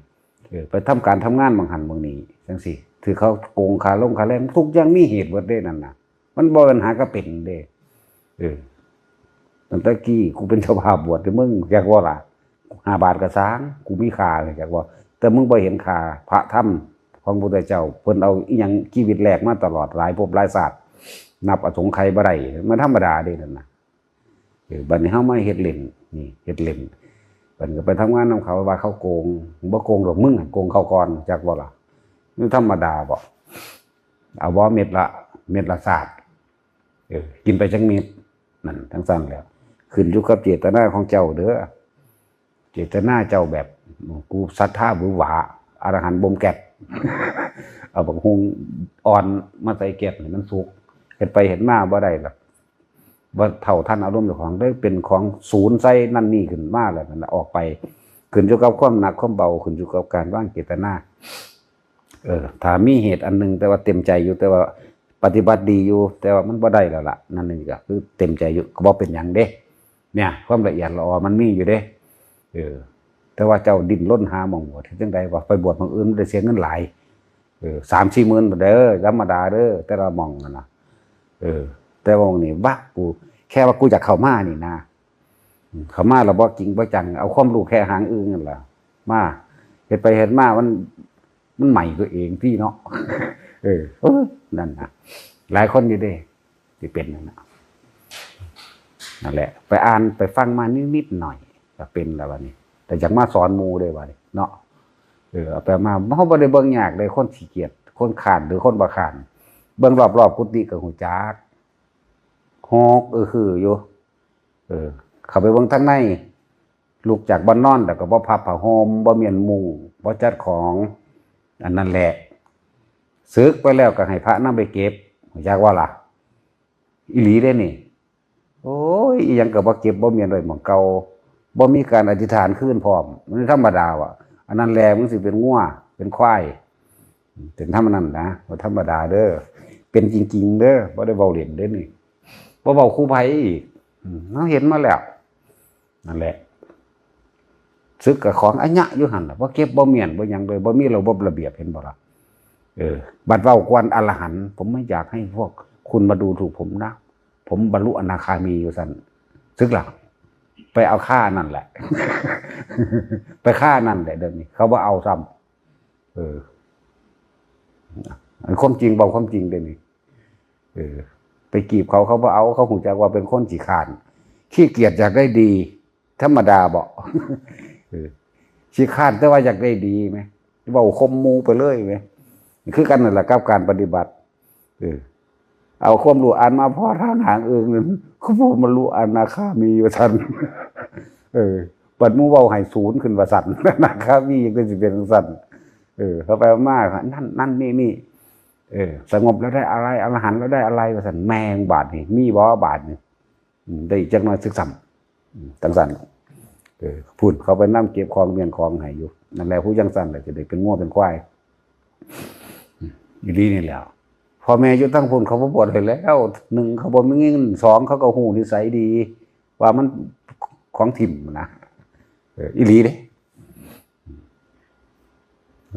เออ ไปทำการทำงานบางหันบางนี้จังซี่ ถือเขาโกงค่าลงค่าแรง ทุกอย่างมีเหตุเบิดเด้นั่นน่ะ มันบ่เป็นหากะเป็นเด้ เออ ตั้งแต่กี้กูเป็นเจ้าภาพบวชให้มึง จักว่าล่ะ ห้าบาทกะสร้าง กูมีค่าเลย จักว่า แต่มึงบ่เห็นค่าพระธรรมของพระพุทธเจ้า เพิ่นเอาอิหยังชีวิตแลกมาตลอด หลายภพหลายชาติ นับอสงไขยบ่ได้ มันธรรมดาเด้นั่นน่ะ เออ บัดนี้เฮามาเฮ็ดเล่น นี่ เฮ็ดเล่น บัดนี้ก็ไปทำงานนำเขา ว่าเขาโกง บ่โกงดอก มึงน่ะโกงเขาก่อน จักบ่ล่ะ มันธรรมดาบ่ เอาบ่ เม็ดละ เม็ดละชาติ เออ กินไปจักเม็ด นั่น จั่งซั้นแหล้ว ขึ้นอยู่กับเจตนาของเจ้าเด้อ เจตนาเจ้าแบบ กูศรัทธาหวือหวา อรหันต์บ่มแก๊ส เอาบักฮุ่งอ่อนมาใส่แก๊สให้มันสุก เฮ็ดไปเฮ็ดมาบ่ได้ดอก บ่เท่าทันอารมณ์เจ้าของ เลยเป็นของสูญใส่นั่นนี่ขึ้นมาแล้วนั่นน่ะ ออกไป ขึ้นอยู่กับความหนักความเบา ขึ้นอยู่กับการวางเจตนา เออ ถ้ามีเหตุอันหนึ่ง แต่ว่าเต็มใจอยู่ แต่ว่าปฏิบัติดีอยู่ แต่ว่ามันบ่ได้แล้วล่ะ นั่นนี่ก็คือเต็มใจอยู่ ก็บ่เป็นหยังเด้ เนี่ย ความละเอียดละออมันมีอยู่เด้ เออ แต่ว่าเจ้าดิ้นรนหาหม่องบวช เฮ็ดจั่งใดวะ ไปบวชหม่องอื่นมันได้เสียเงินหลาย เออ สามสี่หมื่นพุ้นเด้อ ธรรมดาเด้อ แต่ละหม่องนั่นน่ะ เออ แต่ว่าหม่องนี้ วะ กู แค่ว่ากูอยากเข้ามานี่นะ อืม เข้ามาแล้วบ่จริงบ่จัง เอาความรู้แค่หางอึ่งนั่นล่ะ มา เฮ็ดไปเฮ็ดมา มัน มันใหม่ตัวเองที่เนาะ เออ เออ นั่นน่ะ หลายคนอยู่เด้ ที่เป็นนั่นน่ะ นั่นแหละ ไปอ่านไปฟังมานิดๆหน่อยๆ ก็เป็นแล้วบัดนี้ แต่อยากมาสอนหมู่เด้บัดนี้เนาะ เออ เอาไปมา เฮาบ่ได้เบิ่งยากเด้ คนขี้เกียจ คนคร้านหรือคนบ่คร้าน เบิ่งรอบๆกุฏิก็ฮู้จัก หก เออ คืออยู่ เออ เข้าไปเบิ่งทางใน ลุกจากบ่อนนอนแล้วก็บ่พับผ้าห่ม บ่เมี้ยนมุ้ง บ่จัดของ อันนั้นแหละ สึกไปแล้วก็ให้พระนำไปเก็บ ฮู้จักบ่ล่ะ อีหลีเด้นี่ โอ้ย อีหยังก็บ่เก็บบ่เมี้ยนไว้หม่องเก่า บ่มีการอธิษฐานคืนพร้อม มันธรรมดาว่ะ อันนั้นแหละ มึงสิเป็นงัว เป็นควาย เป็นธรรมนั้นนะ บ่ธรรมดาเด้อ เป็นจริงๆเด้อ บ่ได้เว้าเล่นเด้นี่ บ่เว้าคู่ไผอีก อืม เฮาเห็นมาแล้ว นั่นแหละ สึกกับของอัญญะอยู่หั่นล่ะ บ่เก็บบ่เมี้ยนบ่หยังเลย บ่มีระบบระเบียบ เห็นบ่ล่ะ เออ บัดเว้าก่อนอรหันต์ ผมไม่อยากให้พวกคุณมาดูถูกผมนะ ผมบรรลุอนาคามีอยู่ซั่น สึกล่ะ ไปเอาค่านั่นแหละ ไปค่านั่นแหละ เดี๋ยวนี้ เขาบ่เอาซ้ำ เออ อันความจริง เว้าความจริงเด้นี่ เออ ไปจีบเขา เขาบ่เอา เขาฮู้จักว่าเป็นคนขี้คร้าน ขี้เกียจอยากได้ดี ธรรมดาบ่ เออ ขี้คร้านแต่ว่าอยากได้ดีแหม เว้าข่มหมู่ไปเลยแหม คือกันนั่นแหละกับการปฏิบัติ เออ เอาความรู้อันมาพอทางหางอึ่งนั่น เขาบอกบรรลุอนาคามีว่าซั่น เออ บัดหมู่เว้าให้ศูนย์ขึ้นว่าซั่น อนาคามียังสิเป็นจั่งซั่น เออ เข้าไปมา นั่น นั่น นี่ นี่ เออ สงบแล้วได้อะไร อรหันต์แล้วได้อะไร ว่าซั่น แม่งบาดนี่ มีบ่บาดนี่ อืม ได้อีกจักหน่อยสึกซ้ำ อืม จั่งซั่น เออ พุ้น เขาไปนำเก็บของเมี้ยนของให้อยู่ นั่นแหละ ผู้จั่งซั่นแหละ จะได้เป็นงัวเป็นควาย อืม อีหลีนี่แหละ พ่อแม่อยู่ทางพุ้น เขาบ่บวชให้แล้ว หนึ่ง เขาบ่มีเงิน สอง เขาก็ฮู้นิสัยดี ว่ามันของถิ่มนะ เออ อีหลีเด้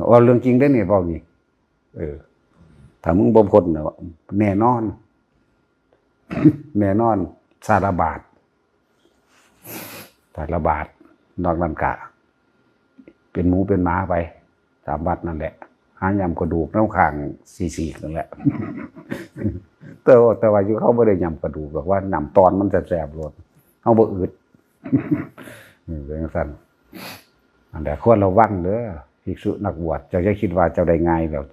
เว้าเรื่องจริงเด้นี่ เว้านี่ เออ ถ้ามึงบ่พ้นน่ะ แน่นอน แน่นอน สารบาด สารบาด นอกนั้นกะ เป็นหมูเป็นหมาไป ตามวัดนั่นแหละ หาย่ำกระดูกนำข้างสี่ๆนั่นแหละ แต่ว่า แต่ว่าอยู่เขาบ่ได้ย่ำกระดูกดอก ว่าน้ำตอนมันแซ่บๆโลด เฮาบ่อึด เออ เป็นจั่งซั่น อันใดควรระวังเด้อ ภิกษุนักบวช เจ้าอย่าคิดว่าเจ้าได้ง่ายแล้ว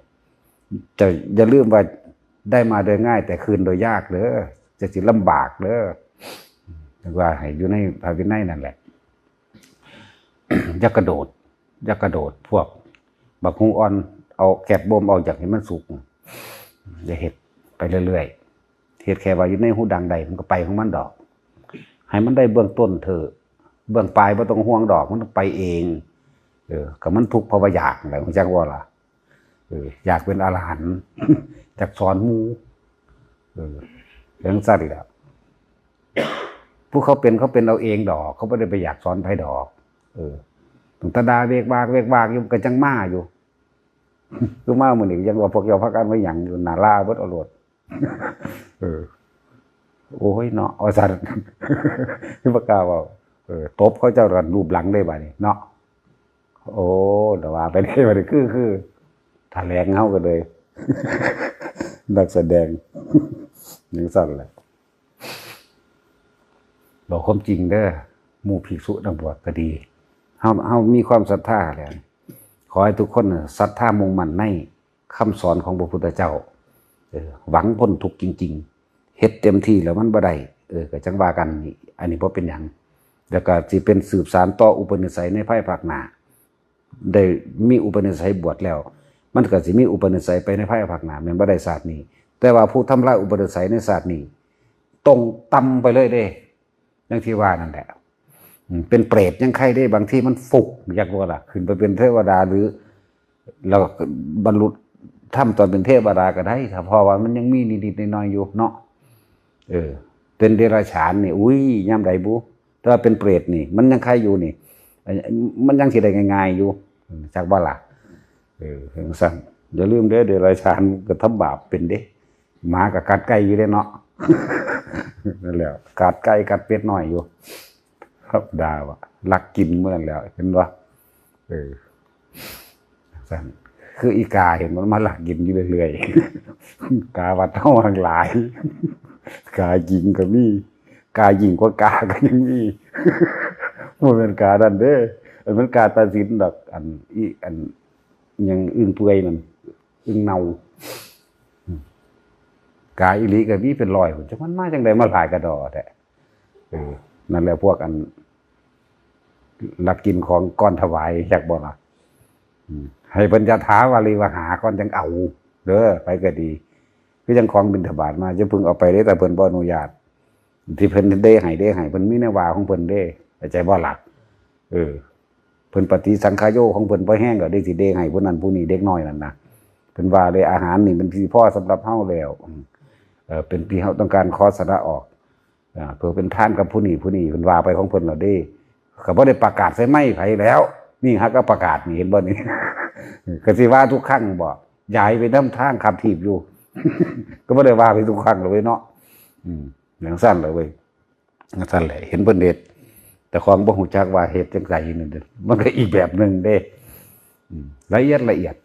เจ้าอย่าลืมว่าได้มาโดยง่าย แต่คืนโดยยากเด้อ จะสิลำบากเด้อ เรียกว่าให้อยู่ในพระวินัยนั่นแหละ อย่ากระโดด อย่ากระโดด พวกบักฮุ่งอ่อน เอาแก๊สบ่มเอา อยากให้มันสุก อย่าเฮ็ด ไปเรื่อยๆ เฮ็ดแค่ว่าอยู่ในฮูดังใด มันก็ไปของมันดอก ให้มันได้เบื้องต้นเถอะ เบื้องปลายบ่ต้องห่วงดอก มันไปเอง เออ ก็มันทุกข์เพราะว่าอยากนั่นแหละ ฮู้จักบ่ล่ะ เออ อยากเป็นอรหันต์ อยากสอนหมู่ เออ จั่งซั่นแหละ ผู้เขาเป็น เขาเป็นเอาเองดอก เขาบ่ได้ไปอยากสอนไผดอก เออตั้งแต่ด่าเวกวากเวกวากอยู่ก็จังมาอยู่ คือมามื้อนี้ยังว่าพวกเจ้าพากันมาหยังอยู่หน้าลาเบิดเอาโลด เออ โอ้ยเนาะว่าซั่น คือบ่กล้าเว้า เออตบเขาเจ้ากันรูปหลังได้บัดนี้เนาะ โอ้แต่ว่าไปได้บัดนี้คือคือแถลงเฮาก็เลย นักแสดง จังซั่นแหละ บอกความจริงเด้อ หมู่ภิกษุนักบวชก็ดี เฮาเฮามีความศรัทธาแล้ว ขอให้ทุกคนน่ะศรัทธามุ่งมั่นในคำสอนของพระพุทธเจ้า เออ หวังพ้นทุกข์จริงๆ เฮ็ดเต็มที่แล้วมันบ่ได้ เออ ก็จังว่ากัน อันนี้บ่เป็นหยัง แล้วก็สิเป็นสืบสานต่ออุปนิสัยในภายภาคหน้า ได้มีอุปนิสัยบวชแล้ว มันก็สิมีอุปนิสัยไปในภายภาคหน้า แม่นบ่ได้ชาตินี้ แต่ว่าผู้ทำลายอุปนิสัยในชาตินี้ ตรงต่ำไปเลยเด้ อย่างที่ว่านั่นแหละ อืม เป็นเปรตยังใครได้ บางทีมันฟุก อยากว่าล่ะ ขึ้นไปเป็นเทวดาหรือ แล้วบรรลุธรรมตอนเป็นเทวดาก็ได้ ถ้าเพราะว่ามันยังมีนิดๆหน่อยๆอยู่เนาะ เออ เป็นเดรัจฉานนี่ อุ้ย ยามใดบุ แต่ว่าเป็นเปรตนี่ มันยังใครอยู่นี่ มันยังสิได้ง่ายๆอยู่ จักบ่ล่ะ เออ จังซั่น อย่าลืมเด้อ เดรัจฉานก็ทำบาปเป็นเด้ หมาก็กัดไก่อยู่เด้เนาะ นั่นแหละ กัดไก่กัดเป็ดน้อยอยู่ ครับ ด่าว่าลักกินมื้อนั้นแล้ว เห็นบ่ เออ ซั่น คืออีกาเห็นมันมาลักกินอยู่เรื่อยๆ กาวัดเฮาหังหลาย กายิงก็มี กายิงกว่ากาก็ยังมี บ่แม่นกานั่นเด้ อันมันกาตัดสินดอก อันอีอัน หยังอึ่งเปื่อยนั่น อึ่งเน่า อืม กาอีหลีก็มีเป็นร้อยพุ้น จักมันมาจังใดมาหลายกะด้อแท้ เออ นั่นแหละพวกอัน ลักกินของก่อนถวาย จักบ่ล่ะ อืม ให้เพิ่นยะถาวาริวหาก่อนจังเอา เด้อ ไปก็ดี คือจังของบิณฑบาตมา อย่าเพิ่งเอาไปเด้ ถ้าเพิ่นบ่อนุญาต ที่เพิ่นเด้ให้ เด้ให้ เพิ่นมีแนวว่าของเพิ่นเด้ เข้าใจบ่ล่ะ เออ เพิ่นปฏิสังขายโยของเพิ่นบ่แฮงดอกเด้ สิเด้ให้ผู้นั้นผู้นี้ เด็กน้อยนั่นนะ เพิ่นว่าเลย อาหารนี่เป็นที่พอสำหรับเฮาแล้ว อืม เอ่อ เป็นที่เฮาต้องการขอสละออก อ่า เพื่อเป็นทานกับผู้นี้ผู้นี้ เพิ่นว่าไปของเพิ่นแล้วเด้ ก็บ่ได้ประกาศใส่ไมค์ไผแล้ว นี่หากก็ประกาศนี่ เห็นบ่นี่ ก็สิว่าทุกครั้งบ่ ย้ายไปนำทางขับถีบอยู่ ก็บ่ได้ว่าไปทุกครั้งเลยเนาะ อืม จังซั่นเลยเว้ย จังซั่นแหละ เห็นเพิ่นเฮ็ด แต่ของบ่ฮู้จักว่าเฮ็ดจังไสนี่เด้อ มันก็อีกแบบหนึ่งเด้ อืม ละเอียดละเอียด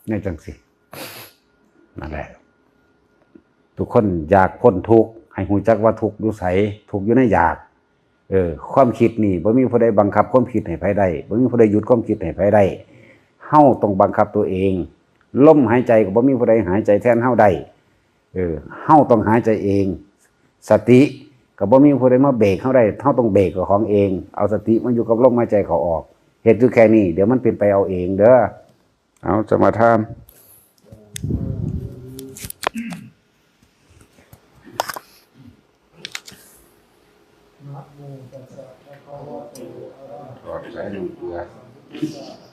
ในจังซี่ นั่นแหละ ทุกคนอยากพ้นทุกข์ ให้ฮู้จักว่าทุกข์อยู่ไส ทุกข์อยู่ในอยาก เออ ความคิดนี่บ่มีผู้ใดบังคับความคิดให้ไผได้ บ่มีผู้ใดหยุดความคิดให้ไผได้ เฮาต้องบังคับตัวเอง ลมหายใจก็บ่มีผู้ใดหายใจแทนเฮาได้ เออ เฮาต้องหายใจเอง สติก็บ่มีผู้ใดมาเบรกเฮาได้ เฮาต้องเบรกกับของเอง เอาสติมาอยู่กับลมหายใจเข้าออก เฮ็ดอยู่แค่นี้ เดี๋ยวมันเป็นไปเอาเองเด้อ เอาสมาทาน นะโมตัสสะภะคะวะโต อะระหะโต ถอดสายน้ำเกลือ สัมมาสัมพุทธัสสะ